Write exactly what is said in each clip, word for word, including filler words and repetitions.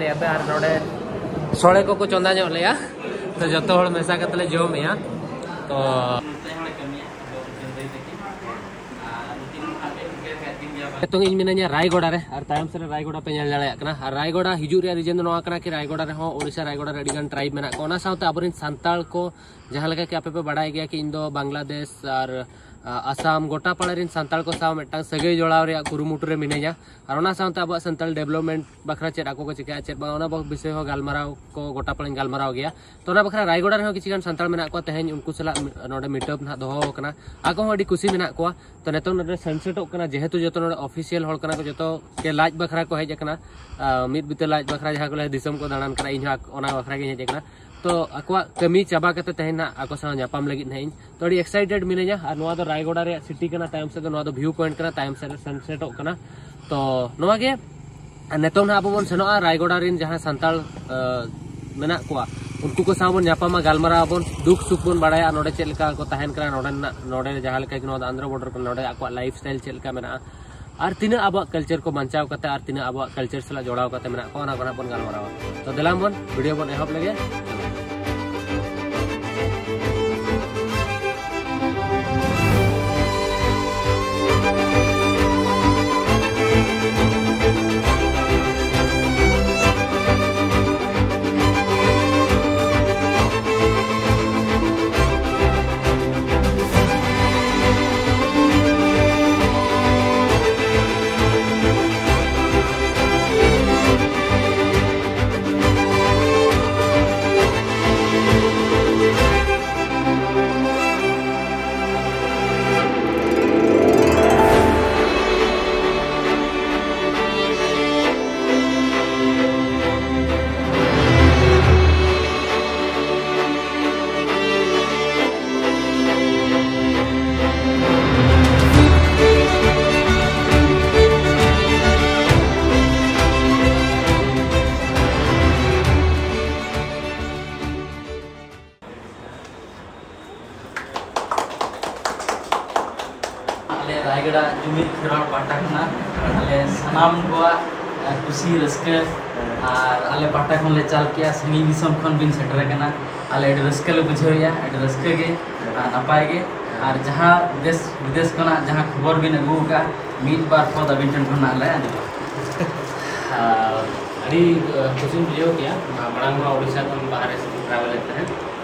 ᱞᱮᱭᱟ ᱯᱮ ᱟᱨ ᱱᱚᱰᱮ ᱥᱚᱲᱮ ᱠᱚᱠᱚ ᱪᱚᱸᱫᱟ ᱧᱚᱜ ᱞᱮᱭᱟ, ᱛᱚ ᱡᱚᱛᱚ ᱦᱚᱲ ᱢᱮᱥᱟ ᱠᱟᱛᱮ ᱞᱮ ᱡᱚᱢᱮᱜᱼᱟ᱾ ᱛᱚ ᱱᱤᱛᱚᱝ ᱤᱧ ᱢᱤᱱᱟᱹᱧᱟ ᱨᱟᱭᱜᱚᱰᱟ ᱨᱮ, ᱟᱨ ᱛᱟᱭᱚᱢ ᱥᱮᱫ ᱨᱮ ᱨᱟᱭᱜᱚᱰᱟ ᱯᱮ ᱧᱮᱞ ᱫᱟᱲᱮᱭᱟᱜ ᱠᱟᱱᱟ᱾ ᱟᱨ ᱨᱟᱭᱜᱚᱰᱟ ᱦᱤᱡᱩᱜ ᱨᱮᱭᱟᱜ reason ᱫᱚ ᱱᱚᱣᱟ ᱠᱟᱱᱟ ᱠᱤ ᱨᱟᱭᱜᱚᱰᱟ ᱨᱮᱦᱚᱸ ᱳᱰᱤᱥᱟ ᱨᱟᱭᱜᱚᱰᱟ ᱨᱮ ᱟᱹᱰᱤ ᱜᱟᱱ tribe ᱢᱮᱱᱟᱜ ᱠᱚᱣᱟ, ᱚᱱᱟ ᱥᱟᱶᱛᱮ ᱟᱵᱚᱨᱮᱱ ᱥᱟᱱᱛᱟᱲ ᱠᱚ ᱡᱟᱦᱟᱸ ᱞᱮᱠᱟ ᱠᱤ ᱟᱯᱮ ᱯᱮ ᱵᱟᱲᱟᱭ ᱜᱮᱭᱟ ᱠᱤ ᱤᱧ ᱫᱚ ᱵᱟᱝᱞᱟᱫᱮᱥ ᱟᱨ, ᱟ, ᱟᱥᱟᱢ ᱜᱚᱴᱟ ᱯᱟᱲᱟ ᱨᱮᱱ ᱥᱟᱱᱛᱟᱲ ᱠᱚ ᱥᱟᱶ ᱢᱤᱫᱴᱟᱝ ᱥᱟᱹᱜᱟᱹᱭ ᱡᱚᱲᱟᱣ ᱨᱮᱭᱟᱜ ᱠᱩᱨᱩᱢᱩᱴᱩ ᱨᱮ ᱢᱤᱱᱟᱹᱧᱟ᱾ ᱟᱨ ᱚᱱᱟ ᱥᱟᱶᱛᱮ ᱟᱵᱚᱣᱟᱜ ᱥᱟᱱᱛᱟᱲ development ᱵᱟᱠᱷᱨᱟ ᱪᱮᱫ ᱟᱠᱚ ᱠᱚ ᱪᱤᱠᱟᱹᱭᱟ ᱪᱮᱫ ᱵᱟᱝ, ᱚᱱᱟ ᱵᱤᱥᱚᱭ ᱦᱚᱸ ᱜᱟᱞᱢᱟᱨᱟᱣ ᱠᱚ ᱜᱚᱴᱟ ᱯᱟᱲᱟᱧ ᱜᱟᱞᱢᱟᱨᱟᱣ ᱜᱮᱭᱟ᱾ ᱛᱚ ᱚᱱᱟ ᱵᱟᱠᱷᱨᱟ ᱨᱟᱭᱜᱚᱰᱟ ᱨᱮᱦᱚᱸ ᱠᱤᱪᱷᱩ ᱜᱟᱱ ᱥᱟᱱᱛᱟᱲ ᱢᱮᱱᱟᱜ ᱠᱚᱣᱟ, ᱛᱮᱦᱮᱧ ᱩᱱᱠᱩ ᱥᱟᱞᱟᱜ ᱢᱤ-, ᱱᱚᱰᱮ meet up ᱱᱟᱦᱟᱜ ᱫᱚᱦᱚ ᱟᱠᱟᱱᱟ᱾ ᱟᱠᱚ ᱦᱚᱸ ᱟᱹᱰᱤ ᱠᱩᱥᱤ ᱢᱮᱱᱟᱜ ᱠᱚᱣᱟ᱾ ᱛᱚ ᱱᱤᱛᱚᱝ ᱱᱚᱰᱮ ᱥᱮᱱᱥᱮᱴᱚᱜ ᱠᱟᱱᱟ, ᱡᱮᱦᱮᱛᱩ ᱡᱚᱛᱚ ᱱᱚᱰᱮ official ᱦᱚᱲ ᱠᱟᱱᱟ ᱠᱚ, ᱡᱚᱛᱚ ᱜᱮ ᱞᱟᱡ ᱵᱟᱠᱷᱨᱟ ᱠᱚ ᱦᱮᱡ ᱟᱠᱟᱱᱟ᱾ ᱟ, ᱢᱤᱫ ᱵᱤᱛᱟᱹ ᱞᱟᱡ ᱵᱟᱠᱷᱨᱟ, ᱡᱟᱦᱟᱸ ᱠᱚ ᱞᱟᱹᱭᱟ ᱫᱤᱥᱚᱢ ᱠᱚ ᱫᱟᱬᱟᱱ ᱠᱟᱱᱟ, ᱤᱧ ᱦᱚᱸ ᱟᱠ-, ᱚᱱᱟ ᱵᱟᱠᱷᱨᱟ ᱜᱤᱧ ᱦᱮᱡ ᱟᱠᱟᱱᱟ᱾ ᱛᱚ ᱟᱠᱚᱣᱟᱜ ᱠᱟᱹᱢᱤ ᱪᱟᱵᱟ ᱠᱟᱛᱮ ᱛᱮᱦᱮᱧ ᱱᱟᱦᱟᱜ ᱟᱠᱚ ᱥᱟᱶ ᱧᱟᱯᱟᱢ ᱞᱟᱹᱜᱤᱫ ᱱᱟᱦᱟᱜ ᱤᱧ, ᱛᱚ ᱟᱹᱰᱤ excited ᱢᱤᱱᱟᱹᱧᱟ᱾ ᱟᱨ ᱱᱚᱣᱟ ᱫᱚ ᱨᱟᱭᱜᱚᱰᱟ ᱨᱮᱭᱟᱜ city ᱠᱟᱱᱟ, ᱛᱟᱭᱚᱢ ᱥᱮᱫ ᱫᱚ ᱱᱚᱣᱟ ᱫᱚ view point ᱠᱟᱱᱟ, ᱛᱟᱭᱚᱢ ᱥᱮᱫ ᱨᱮ ᱥᱮᱱᱥᱮᱴᱚᱜ ᱠᱟᱱᱟ᱾ ᱛᱚ ᱱᱚᱣᱟ ᱜᱮ, ᱟᱨ ᱱᱤᱛᱚᱝ ᱱᱟᱦᱟᱜ ᱟᱵᱚ ᱵᱚᱱ ᱥᱮᱱᱚᱜᱼᱟ ᱨᱟᱭᱜᱚᱰᱟ ᱨᱮᱱ ᱡᱟᱦᱟᱸ ᱥᱟᱱᱛᱟᱲ, ᱟ, ᱢᱮᱱᱟᱜ ᱠᱚᱣᱟ, ᱩᱱᱠᱩ ᱠᱚ ᱥᱟᱶ ᱵᱚᱱ ᱧᱟᱯᱟᱢᱟ, ᱜᱟᱞᱢᱟᱨᱟᱣ ᱟᱵᱚᱱ, ᱫᱩᱠ ᱥᱩᱠ ᱵᱚᱱ ᱵᱟᱲᱟᱭᱟ, ᱱᱚᱰᱮ ᱪᱮᱫ ᱞᱮᱠᱟ ᱠᱚ ᱛᱟᱦᱮᱱ ᱠᱟᱱᱟ, ᱱᱚᱰᱮᱱᱟᱜ, ᱱᱚᱰᱮ ᱡᱟᱦᱟᱸ ᱞᱮᱠᱟ ᱜᱮ ᱱᱚᱣᱟ ᱫᱚ ᱟᱱᱫᱷᱨᱚ border ᱠᱟᱱᱟ, ᱱᱚᱰᱮ ᱟᱠᱚᱣᱟᱜ life style ᱪᱮᱫ ᱞᱮᱠᱟ ᱢᱮᱱᱟᱜᱼᱟ, ᱟᱨ ᱛᱤᱱᱟᱹᱜ ᱟᱵᱚᱣᱟᱜ culture ᱠᱚ ᱵᱟᱧᱪᱟᱣ ᱠᱟᱛᱮ ᱟᱨ ᱛᱤᱱᱟᱹᱜ ᱟᱵᱚᱣᱟᱜ culture ᱥᱟᱞᱟᱜ ᱡᱚᱲᱟᱣ ᱠᱟᱛᱮ ᱢᱮᱱᱟᱜ ᱠᱚᱣᱟ, ᱚᱱᱟ ᱠᱚ ᱱᱟᱦᱟᱜ ᱵᱚᱱ ᱜᱟᱞᱢᱟᱨᱟᱣᱟ᱾ ᱛᱚ ᱫᱮᱞᱟ ᱵᱚᱱ video ᱵᱚᱱ ᱮᱦᱚᱵ ᱞᱮᱜᱮ᱾ ᱟᱞᱮ ᱨᱟᱭᱜᱟᱲᱟ ᱡᱩᱢᱤᱫ ᱠᱷᱮᱨᱣᱟᱲ ᱯᱟᱦᱴᱟ ᱠᱷᱚᱱᱟᱜ ᱟᱞᱮ ᱥᱟᱱᱟᱢ ᱠᱚᱣᱟᱜ, ᱟᱨ ᱠᱩᱥᱤ ᱨᱟᱹᱥᱠᱟᱹ ᱟᱨ ᱟᱞᱮ ᱯᱟᱦᱴᱟ ᱠᱷᱚᱱ ᱞᱮ ᱪᱟᱞ ᱠᱮᱜᱼᱟ, ᱥᱟᱺᱜᱤᱧ ᱫᱤᱥᱚᱢ ᱠᱷᱚᱱ ᱵᱤᱱ ᱥᱮᱴᱮᱨ ᱟᱠᱟᱱᱟ᱾ ᱟᱞᱮ ᱟᱹᱰᱤ ᱨᱟᱹᱥᱠᱟᱹ ᱞᱮ ᱵᱩᱡᱷᱟᱹᱣᱮᱫᱼᱟ, ᱟᱹᱰᱤ ᱨᱟᱹᱥᱠᱟᱹ ᱜᱮ ᱟᱨ ᱱᱟᱯᱟᱭ ᱜᱮ᱾ ᱟᱨ ᱡᱟᱦᱟᱸ ᱫᱮᱥ ᱵᱤᱫᱮᱥ ᱠᱷᱚᱱᱟᱜ ᱡᱟᱦᱟᱸ ᱠᱷᱚᱵᱚᱨ ᱵᱤᱱ ᱟᱹᱜᱩ ᱟᱠᱟᱫᱼᱟ, ᱢᱤᱫ ᱵᱟᱨ ᱯᱚᱫ ᱟᱹᱵᱤᱱ ᱴᱷᱮᱱ ᱠᱷᱚᱱᱟᱜ ᱞᱮ ᱟᱸᱡᱚᱢᱟ᱾ ᱟᱨ ᱟᱹᱰᱤ, ᱟᱹ, ᱠᱩᱥᱤᱧ ᱵᱩᱡᱷᱟᱹᱣ ᱠᱮᱜᱼᱟ᱾ ᱢᱟ-, ᱢᱟᱲᱟᱝ ᱢᱟ ᱳᱰᱤᱥᱟ ᱠᱷᱚᱱ ᱵᱟᱦᱨᱮ ᱥᱮᱫ ᱤᱧ ᱴᱨᱟᱵᱷᱮᱞᱮᱫ ᱛᱟᱦᱮᱸᱫ᱾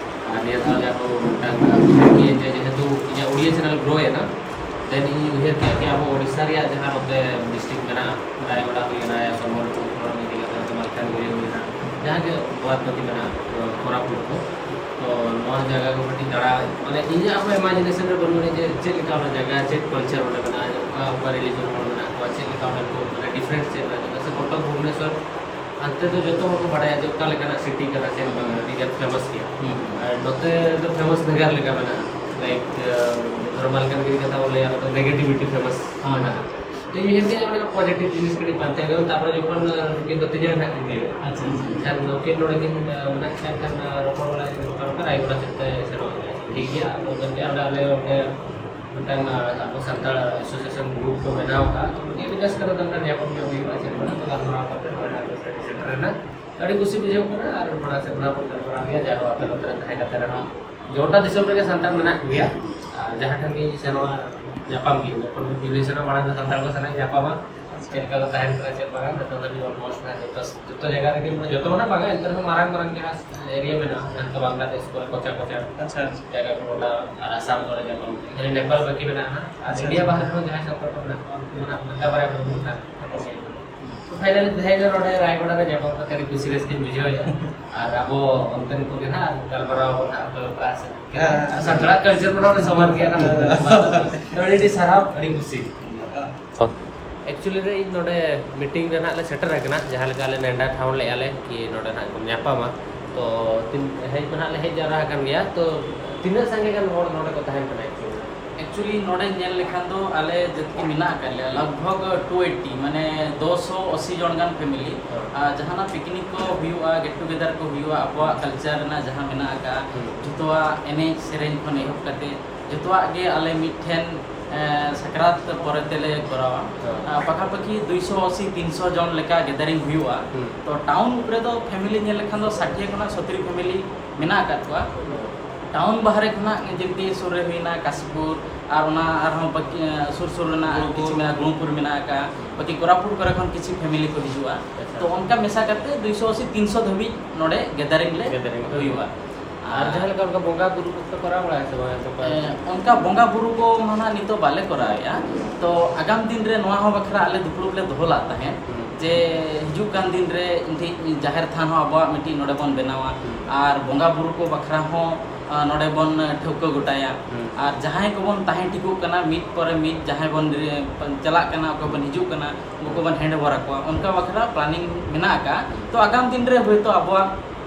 ᱟᱨ ᱱᱤᱭᱟᱹ ᱫᱷᱟᱣ ᱡᱟᱦᱟᱸ ᱠᱚ ᱢᱤᱫᱴᱟᱝ ᱩᱭᱦᱟᱹᱨ ᱠᱮᱜᱼᱟ ᱡᱮ ᱡᱮᱦᱮᱛᱩ ᱤᱧᱟᱹᱜ ᱩᱲᱤᱭᱟ ᱪᱮᱱᱮᱞ ᱜᱨᱳ ᱮᱱᱟ, ᱫᱮᱱ ᱤᱧ ᱩᱭᱦᱟᱹᱨ ᱠᱮᱜᱼᱟ ᱠᱤ ᱟᱵᱚ ᱳᱰᱤᱥᱟ ᱨᱮᱭᱟᱜ ᱡᱟᱦᱟᱸ ᱱᱚᱛᱮ ᱰᱤᱥᱴᱨᱤᱠᱴ ᱢᱮᱱᱟᱜᱼᱟ, ᱨᱟᱭᱜᱚᱰᱟ ᱦᱩᱭᱮᱱᱟ, ᱥᱚᱢᱵᱚᱞᱯᱩᱨ ᱠᱷᱚᱱ ᱤᱫᱤ ᱠᱟᱛᱮ ᱱᱚᱛᱮ ᱢᱟᱞᱠᱟᱱᱜᱤᱨᱤ ᱦᱩᱭᱮᱱᱟ, ᱡᱟᱦᱟᱸ ᱜᱮ ᱵᱟᱫ ᱵᱟᱹᱠᱤ ᱢᱮᱱᱟᱜᱼᱟ, ᱠᱳᱨᱟᱯᱩᱴ ᱠᱚ᱾ ᱛᱚ ᱱᱚᱣᱟ ᱡᱟᱭᱜᱟ ᱠᱚ ᱠᱟᱹᱴᱤᱡ ᱫᱟᱬᱟ, ᱢᱟᱱᱮ ᱤᱧᱟᱹᱜ ᱦᱚᱸ ᱤᱢᱟᱡᱤᱱᱮᱥᱚᱱ ᱨᱮ ᱵᱟᱹᱱᱩᱜ ᱟᱹᱱᱤᱡ ᱡᱮ ᱪᱮᱫ ᱞᱮᱠᱟ ᱚᱱᱟ ᱡᱟᱭᱜᱟ, ᱪᱮᱫ ᱠᱟᱞᱪᱟᱨ ᱚᱸᱰᱮ ᱢᱮᱱᱟᱜᱼᱟ, ᱚᱠᱟ, ᱚᱠᱟ ᱨᱤᱞᱤᱡᱚᱱ ᱦᱚᱲ ᱢᱮᱱᱟᱜ ᱠᱚᱣᱟ, ᱪᱮᱫ ᱞᱮᱠᱟ ᱚᱸᱰᱮ ᱠᱚ, ᱢᱟᱱᱮ ᱰᱤᱯᱷᱟᱨᱮᱱᱴ ᱪᱮᱫ ᱢᱮᱱᱟᱜᱼᱟ, ᱪᱮᱫᱟᱜ ᱥᱮ ᱠᱚᱴᱚᱠ, ᱵᱷᱩᱵᱽᱱᱮᱥᱚᱨ, ᱦᱟᱱᱛᱮ ᱫᱚ ᱡᱚᱛᱚ ᱦᱚᱲ ᱠᱚ ᱵᱟᱲᱟᱭᱟ ᱡᱮ ᱚᱠᱟ ᱞᱮᱠᱟᱱᱟᱜ ᱥᱤᱴᱤ ᱠᱟᱱᱟ, ᱪᱮᱫ ᱵᱟᱝ, ᱟᱹᱰᱤ ᱜᱟᱱ ᱯᱷᱮᱢᱟᱥ ᱜᱮᱭᱟ᱾ ᱦᱩᱸ᱾ ᱟᱨ ᱱᱚᱛᱮ ᱫᱚ ᱯᱷᱮᱢᱟᱥ ᱵᱷᱮᱜᱟᱨ ᱞᱮᱠᱟ ᱢᱮᱱᱟᱜᱼᱟ, ᱞᱟᱭᱤᱠ, ᱟᱸ, ᱫᱷᱚᱨᱚ ᱢᱟᱞᱠᱟᱱᱜᱤᱨᱤ ᱠᱟᱛᱷᱟ ᱵᱚᱱ ᱞᱟᱹᱭᱟ, ᱚᱱᱟ ᱫᱚ ᱱᱮᱜᱮᱴᱤᱵᱷᱤᱴᱤ ᱯᱷᱮᱢᱟᱥ ᱦᱮᱸ᱾ ᱢᱮᱱᱟᱜᱼᱟ᱾ ᱛᱚ ᱤᱧ ᱩᱭᱦᱟᱹᱨ ᱠᱮᱫᱟ ᱚᱸᱰᱮ ᱯᱚᱡᱤᱴᱤᱵᱷ ᱡᱤᱱᱤᱥ ᱠᱟᱹᱴᱤᱡ ᱯᱟᱱᱛᱮ ᱦᱩᱭᱩᱜᱼᱟ, ᱛᱟᱨᱯᱚᱨᱮ ᱡᱚᱠᱷᱚᱱ, ᱟᱸ, ᱱᱩᱠᱤᱱ ᱫᱚ ᱛᱤᱱᱟᱹᱜ ᱦᱮᱱᱟᱜ ᱠᱤᱱ ᱜᱮᱭᱟ᱾ ᱟᱪᱪᱷᱟ, ᱟᱪᱪᱷᱟ᱾ ᱮᱱᱠᱷᱟᱱ ᱱᱩᱠᱤᱱ ᱱᱚᱰᱮ ᱠᱤᱱ, ᱟᱸ, ᱢᱮᱱᱟᱜ ᱠᱤᱱᱟ, ᱮᱱᱠᱷᱟᱱ, ᱟᱸ, ᱨᱚᱯᱚᱲ ᱵᱟᱲᱟ ᱠᱤᱱ ᱨᱚᱯᱚᱲ ᱠᱟᱱᱟ, ᱨᱟᱭᱜᱚᱲᱟ ᱥᱮᱫ ᱛᱮ ᱥᱮᱱᱚᱜ ᱦᱩᱭᱩᱜᱼᱟ᱾ ᱴᱷᱤᱠ ᱜᱮᱭᱟ, ᱟᱫᱚ ᱢᱮᱱᱛᱮ ᱚᱸᱰᱮ ᱟᱞᱮ ᱚᱸᱰᱮ ᱢᱤᱫᱴᱟᱝ, ᱟᱸ, ᱟᱵᱚ ᱥᱟᱱᱛᱟᱲ ᱮᱥᱳᱥᱤᱭᱮᱥᱚᱱ ᱜᱨᱩᱯ ᱠᱚ ᱵᱮᱱᱟᱣ ᱟᱠᱟᱫ, ᱛᱚ ᱢᱤᱫ ᱵᱮᱥ ᱠᱟᱛᱮ ᱫᱚ ᱧᱟᱯᱟᱢ ᱧᱚᱜ ᱦᱩᱭᱩᱜᱼᱟ, ᱪᱮᱫ ᱵᱟᱝ, ᱛᱚ ᱜᱟᱞᱢᱟᱨᱟᱣ ᱠᱟᱛᱮ ᱱᱚᱰᱮ ᱟᱯᱮ ᱥᱮᱫ ᱥᱮᱴᱮᱨ ᱮᱱᱟ᱾ ᱟᱹᱰᱤ ᱠᱩᱥᱤ ᱵᱩᱡᱷᱟᱹᱣ ᱠᱟᱱᱟ ᱟᱨ ᱢᱟᱲᱟᱝ ᱥᱮᱫ ᱱᱚᱣᱟ ᱠᱚ ᱜᱟᱞᱢᱟᱨᱟᱣ ᱜᱮᱭᱟ, ᱡᱟᱦᱟᱸ ᱟᱯᱮ ᱱᱚᱛᱮ ᱨᱮ ᱛᱟᱦᱮᱸ ᱠᱟᱛᱮ ᱨᱮᱦᱚᱸ ᱜᱚᱴᱟ ᱫᱤᱥᱚᱢ ᱨᱮᱜᱮ ᱥᱟᱱᱛᱟᱲ ᱢᱮᱱᱟᱜ ᱠᱚᱜᱮᱭᱟ᱾ ᱟᱨ ᱡᱟᱦᱟᱸ ᱴᱷᱮᱱ ᱜᱮ ᱥᱮᱱᱚᱜᱼᱟ, ᱧᱟᱯᱟᱢ ᱜᱮ, ᱡᱚᱠᱷᱚᱱ ᱜᱮ ᱯᱩᱭᱞᱩ ᱥᱮᱱᱚᱜᱼᱟ, ᱢᱟᱲᱟᱝ ᱫᱚ ᱥᱟᱱᱛᱟᱲ ᱠᱚ ᱥᱟᱞᱟᱜ ᱧᱟᱯᱟᱢᱟ, ᱪᱮᱫ ᱞᱮᱠᱟ ᱠᱚ ᱛᱟᱦᱮᱱ ᱠᱟᱱᱟ, ᱪᱮᱫ ᱵᱟᱝᱟ, ᱡᱚᱛᱚ ᱫᱷᱟᱹᱵᱤᱡ almost ᱱᱟᱦᱟᱜ ᱡᱚᱛᱚ, ᱡᱚᱛᱚ ᱡᱟᱭᱜᱟ ᱨᱮᱜᱮ, ᱢᱟᱱᱮ ᱡᱚᱛᱚ ᱢᱟ ᱱᱟᱜ ᱵᱟᱝᱟ, ᱮᱱᱛᱮ ᱨᱮᱦᱚᱸ ᱢᱟᱨᱟᱝ ᱢᱟᱨᱟᱝ ᱡᱟᱦᱟᱸ ᱮᱨᱤᱭᱟ ᱢᱮᱱᱟᱜᱼᱟ, ᱡᱟᱦᱟᱸ ᱞᱮᱠᱟ ᱵᱟᱝᱞᱟᱫᱮᱥ ᱠᱚᱨᱮ, ᱠᱚᱪᱟ ᱠᱚᱪᱟ ᱟᱪᱪᱷᱟ, ᱟᱪᱪᱷᱟ᱾ ᱡᱟᱭᱜᱟ ᱠᱚ ᱢᱮᱱᱟᱜᱼᱟ, ᱟᱨ ᱟᱥᱟᱢ ᱠᱚᱨᱮ ᱧᱟᱯᱟᱢ, ᱠᱷᱟᱹᱞᱤ ᱱᱮᱯᱟᱞ ᱵᱟᱹᱠᱤ ᱢᱮᱱᱟᱜᱼᱟ ᱱᱟᱜ᱾ ᱟᱨ ᱟᱪᱪᱷᱟ, ᱤᱱᱰᱤᱭᱟ ᱟᱪᱪᱷᱟ᱾ ᱵᱟᱦᱨᱮ ᱨᱮᱦᱚᱸ ᱡᱟᱦᱟᱸᱭ ᱥᱟᱱᱛᱟᱲ ᱠᱚ ᱢᱮᱱᱟᱜ ᱠᱚᱣᱟ, ᱩᱱᱠᱩ ᱫᱚ ᱱᱟᱜ ᱢᱤᱫᱴᱟᱝ ᱵᱟᱨᱭᱟ ᱠᱚ ᱢᱮᱱᱟᱜ ᱠᱚᱣᱟ᱾ ᱯᱷᱟᱭᱱᱟᱞᱤ ᱛᱮᱦᱮᱧ ᱫᱚ ᱱᱚᱰᱮ ᱨᱟᱭᱜᱚᱰᱟ ᱨᱮ ᱧᱟᱯᱟᱢ ᱠᱟᱛᱮ ᱟᱹᱰᱤ ᱠᱩᱥᱤ ᱨᱟᱹᱥᱠᱟᱹᱧ ᱵᱩᱡᱷᱟᱹᱣᱮᱫᱼᱟ᱾ ᱟᱨ ᱟᱵᱚ ᱚᱱᱛᱮᱱ ᱠᱚᱜᱮ ᱱᱟᱦᱟᱜ ᱜᱟᱞᱢᱟᱨᱟᱣ ᱟᱵᱚᱱ ᱱᱟᱦᱟᱜ ᱚᱠᱟ ᱚᱠᱟ ᱥᱮᱫ᱾ ᱦᱮᱸ᱾ ᱥᱟᱱᱛᱟᱲᱟᱜ ᱠᱟᱞᱪᱟᱨ ᱠᱚ ᱱᱚᱰᱮ ᱥᱚᱢᱟᱱ ᱜᱮᱭᱟ ᱱᱟᱦᱟᱜ᱾ ᱟᱹᱰᱤ ᱟᱹᱰᱤ ᱥᱟᱨᱦᱟᱣ, ᱟᱹᱰᱤ ᱠᱩᱥᱤ᱾ ᱮᱠᱪᱩᱭᱮᱞᱤ ᱨᱮ ᱤᱧ ᱱᱚᱰᱮ ᱢᱤᱴᱤᱝ ᱨᱮ ᱱᱟᱦᱟᱜ ᱞᱮ ᱥᱮᱴᱮᱨ ᱟᱠᱟᱱᱟ, ᱡᱟᱦᱟᱸ ᱞᱮᱠᱟ ᱟᱞᱮ ᱱᱮᱰᱟ ᱴᱷᱟᱶ ᱞᱮᱫᱼᱟ ᱞᱮ ᱠᱤ ᱱᱚᱰᱮ ᱱᱟᱦᱟᱜ ᱵᱚᱱ ᱧᱟᱯᱟᱢᱟ᱾ ᱛᱚ ᱛᱤᱱ-, ᱦᱮᱡ ᱫᱚ ᱱᱟᱦᱟᱜ ᱞᱮ ᱦᱮᱡ ᱡᱟᱣᱨᱟ ᱟᱠᱟᱱ ᱜᱮᱭᱟ᱾ ᱛᱚ ᱛᱤᱱᱟᱹᱜ ᱥᱟᱸᱜᱮ ᱜᱟᱱ ᱦᱚᱲ ᱱᱚᱰᱮ ᱠᱚ ᱛᱟᱦᱮᱱ ᱠᱟᱱᱟ ᱮᱠᱪᱩᱭᱮᱞᱤ? ᱮᱠᱪᱩᱭᱮᱞᱤ ᱱᱚᱰᱮ ᱧᱮᱞ ᱞᱮᱠᱷᱟᱱ ᱫᱚ ᱟᱞᱮ ᱡᱟᱹᱛᱤ ᱢᱮᱱᱟᱜ ᱟᱠᱟᱫ ᱞᱮᱭᱟ ᱞᱟᱜᱽ ᱵᱷᱟᱜᱽ ᱴᱩ ᱮᱭᱤᱴᱤ, ᱢᱟᱱᱮ ᱫᱩᱥᱚ ᱟᱥᱤ ᱡᱚᱱ ᱜᱟᱱ ᱯᱷᱮᱢᱤᱞᱤ᱾ ᱦᱮᱸ᱾ ᱟᱨ ᱡᱟᱦᱟᱱᱟᱜ ᱯᱤᱠᱱᱤᱠ ᱠᱚ ᱦᱩᱭᱩᱜᱼᱟ, ᱜᱮᱴ ᱴᱩᱜᱮᱫᱟᱨ ᱠᱚ ᱦᱩᱭᱩᱜᱼᱟ, ᱟᱵᱚᱣᱟᱜ ᱠᱟᱞᱪᱟᱨ ᱨᱮᱱᱟᱜ ᱡᱟᱦᱟᱸ ᱢᱮᱱᱟᱜ ᱟᱠᱟᱫᱼᱟ, ᱦᱩᱸ᱾ ᱡᱚᱛᱚᱣᱟᱜ ᱮᱱᱮᱡ ᱥᱮᱨᱮᱧ ᱠᱷᱚᱱ ᱮᱦᱚᱵ ᱠᱟᱛᱮ ᱡᱚᱛᱚᱣᱟᱜ ᱜᱮ ᱟᱞᱮ ᱢᱤᱫᱴᱷᱮᱱ ᱮᱸ, ᱥᱟᱠᱨᱟᱛ ᱯᱚᱨᱮ ᱛᱮᱞᱮ ᱠᱚᱨᱟᱣᱟ᱾ ᱦᱮᱸ᱾ ᱟᱸ, ᱯᱟᱠᱟᱯᱟᱠᱤ ᱫᱩᱭᱥᱚ ᱟᱥᱤ ᱛᱤᱱᱥᱚ ᱡᱚᱱ ᱞᱮᱠᱟ ᱜᱮᱫᱟᱨᱤᱝ ᱦᱩᱭᱩᱜᱼᱟ᱾ ᱦᱩᱸ᱾ ᱛᱚ, ᱴᱟᱣᱩᱱ ᱨᱮᱫᱚ ᱯᱷᱮᱢᱤᱞᱤ ᱧᱮᱞ ᱞᱮᱠᱷᱟᱱ ᱫᱚ ᱥᱟᱴᱷᱤᱭᱟ ᱠᱷᱚᱱᱟᱜ ᱥᱚᱛᱛᱨᱤ ᱯᱷᱮᱢᱤᱞᱤ ᱢᱮᱱᱟᱜ ᱟᱠᱟᱫ ᱠᱚᱣᱟ᱾ ᱦᱩᱸ᱾ ᱴᱟᱣᱩᱱ ᱵᱟᱦᱨᱮ ᱠᱷᱚᱱᱟᱜ ᱡᱮᱢᱛᱤ ᱥᱩᱨ ᱨᱮ ᱦᱩᱭᱱᱟ ᱠᱟᱥᱤᱯᱩᱨ, ᱟᱨ ᱚᱱᱟ ᱟᱨᱦᱚᱸ ᱵᱟᱹᱠᱤ, ᱟᱸ, ᱥᱩᱨ ᱥᱩᱨ ᱨᱮᱱᱟᱜ ᱜᱩᱬᱩᱯᱩᱨ᱾ ᱠᱤᱪᱷᱩ ᱢᱮᱱᱟᱜᱼᱟ, ᱜᱩᱬᱩᱯᱩᱨ ᱢᱮᱱᱟᱜ ᱟᱠᱟᱫᱼᱟ, ᱵᱟᱹᱠᱤ ᱠᱳᱨᱟᱯᱩᱴ ᱠᱚᱨᱮ ᱠᱷᱚᱱ ᱠᱤᱪᱷᱩ ᱯᱷᱮᱢᱤᱞᱤ ᱠᱚ ᱦᱤᱡᱩᱜᱼᱟ᱾ ᱟᱪᱪᱷᱟ᱾ ᱛᱚ, ᱚᱱᱠᱟ ᱢᱮᱥᱟ ᱠᱟᱛᱮ ᱫᱩᱭᱥᱚ ᱟᱥᱤ ᱛᱤᱱᱥᱚ ᱫᱷᱟᱹᱵᱤᱡ ᱱᱚᱰᱮ ᱜᱮᱫᱟᱨᱤᱝ ᱞᱮ ᱜᱮᱫᱟᱨᱤᱝ ᱦᱩᱭᱩᱜᱼᱟ᱾ ᱦᱩᱭᱩᱜᱼᱟ᱾ ᱟᱨ ᱡᱟᱦᱟᱸ ᱞᱮᱠᱟ ᱚᱱᱠᱟ ᱵᱚᱸᱜᱟ ᱵᱩᱨᱩ ᱠᱚᱯᱮ ᱠᱚᱨᱟᱣ ᱵᱟᱲᱟᱭᱟ ᱥᱮ ᱵᱟᱝ? ᱮᱸ, ᱚᱱᱠᱟ ᱵᱚᱸᱜᱟ ᱵᱩᱨᱩ ᱠᱚ ᱢᱟ ᱱᱟᱦᱟᱜ ᱱᱤᱛᱚᱜ ᱵᱟᱞᱮ ᱠᱚᱨᱟᱣᱮᱫᱼᱟ᱾ ᱛᱚ, ᱟᱜᱟᱢ ᱫᱤᱱ ᱨᱮ ᱱᱚᱣᱟ ᱦᱚᱸ ᱵᱟᱠᱷᱨᱟ ᱟᱞᱮ ᱫᱩᱯᱲᱩᱵ ᱞᱮ ᱫᱚᱦᱚ ᱞᱟᱜ ᱛᱟᱦᱮᱸᱫ, ᱦᱩᱸ᱾ ᱡᱮ ᱦᱤᱡᱩᱜ ᱠᱟᱱ ᱫᱤᱱ ᱨᱮ ᱢᱤᱫᱴᱤᱡ ᱡᱟᱦᱮᱨ ᱛᱷᱟᱱ ᱦᱚᱸ ᱟᱵᱚᱣᱟᱜ ᱢᱤᱫᱴᱤᱡ ᱱᱚᱰᱮ ᱵᱚᱱ ᱵᱮᱱᱟᱣᱟ᱾ ᱦᱩᱸ᱾ ᱟᱨ ᱵᱚᱸᱜᱟ ᱵᱩᱨᱩ ᱠᱚ ᱵᱟᱠᱷᱨᱟ ᱦᱚᱸ, ᱟᱸ, ᱱᱚᱰᱮ ᱵᱚᱱ ᱴᱷᱟᱹᱣᱠᱟᱹ ᱜᱚᱴᱟᱭᱟ᱾ ᱦᱩᱸ᱾ ᱟᱨ ᱡᱟᱦᱟᱸᱭ ᱠᱚᱵᱚᱱ ᱛᱟᱦᱮᱸ ᱴᱷᱤᱠᱚᱜ ᱠᱟᱱᱟ, ᱢᱤᱫ ᱯᱚᱨᱮ ᱢᱤᱫ ᱡᱟᱦᱟᱸᱭ ᱵᱚᱱ ᱨᱮ-, ᱪᱟᱞᱟᱜ ᱠᱟᱱᱟ, ᱚᱠᱚᱭ ᱵᱚᱱ ᱦᱤᱡᱩᱜ ᱠᱟᱱᱟ, ᱩᱱᱠᱩ ᱵᱚᱱ ᱦᱮᱱᱰ ᱳᱵᱷᱟᱨ ᱟᱠᱚᱣᱟ᱾ ᱚᱱᱠᱟ ᱵᱟᱠᱷᱨᱟ ᱯᱞᱟᱱᱤᱝ ᱢᱮᱱᱟᱜ ᱟᱠᱟᱫᱼᱟ᱾ ᱛᱚ, ᱟᱜᱟᱢ ᱫᱤᱱ ᱨᱮ ᱦᱳᱭᱛᱳ ᱟᱵᱚᱣᱟᱜ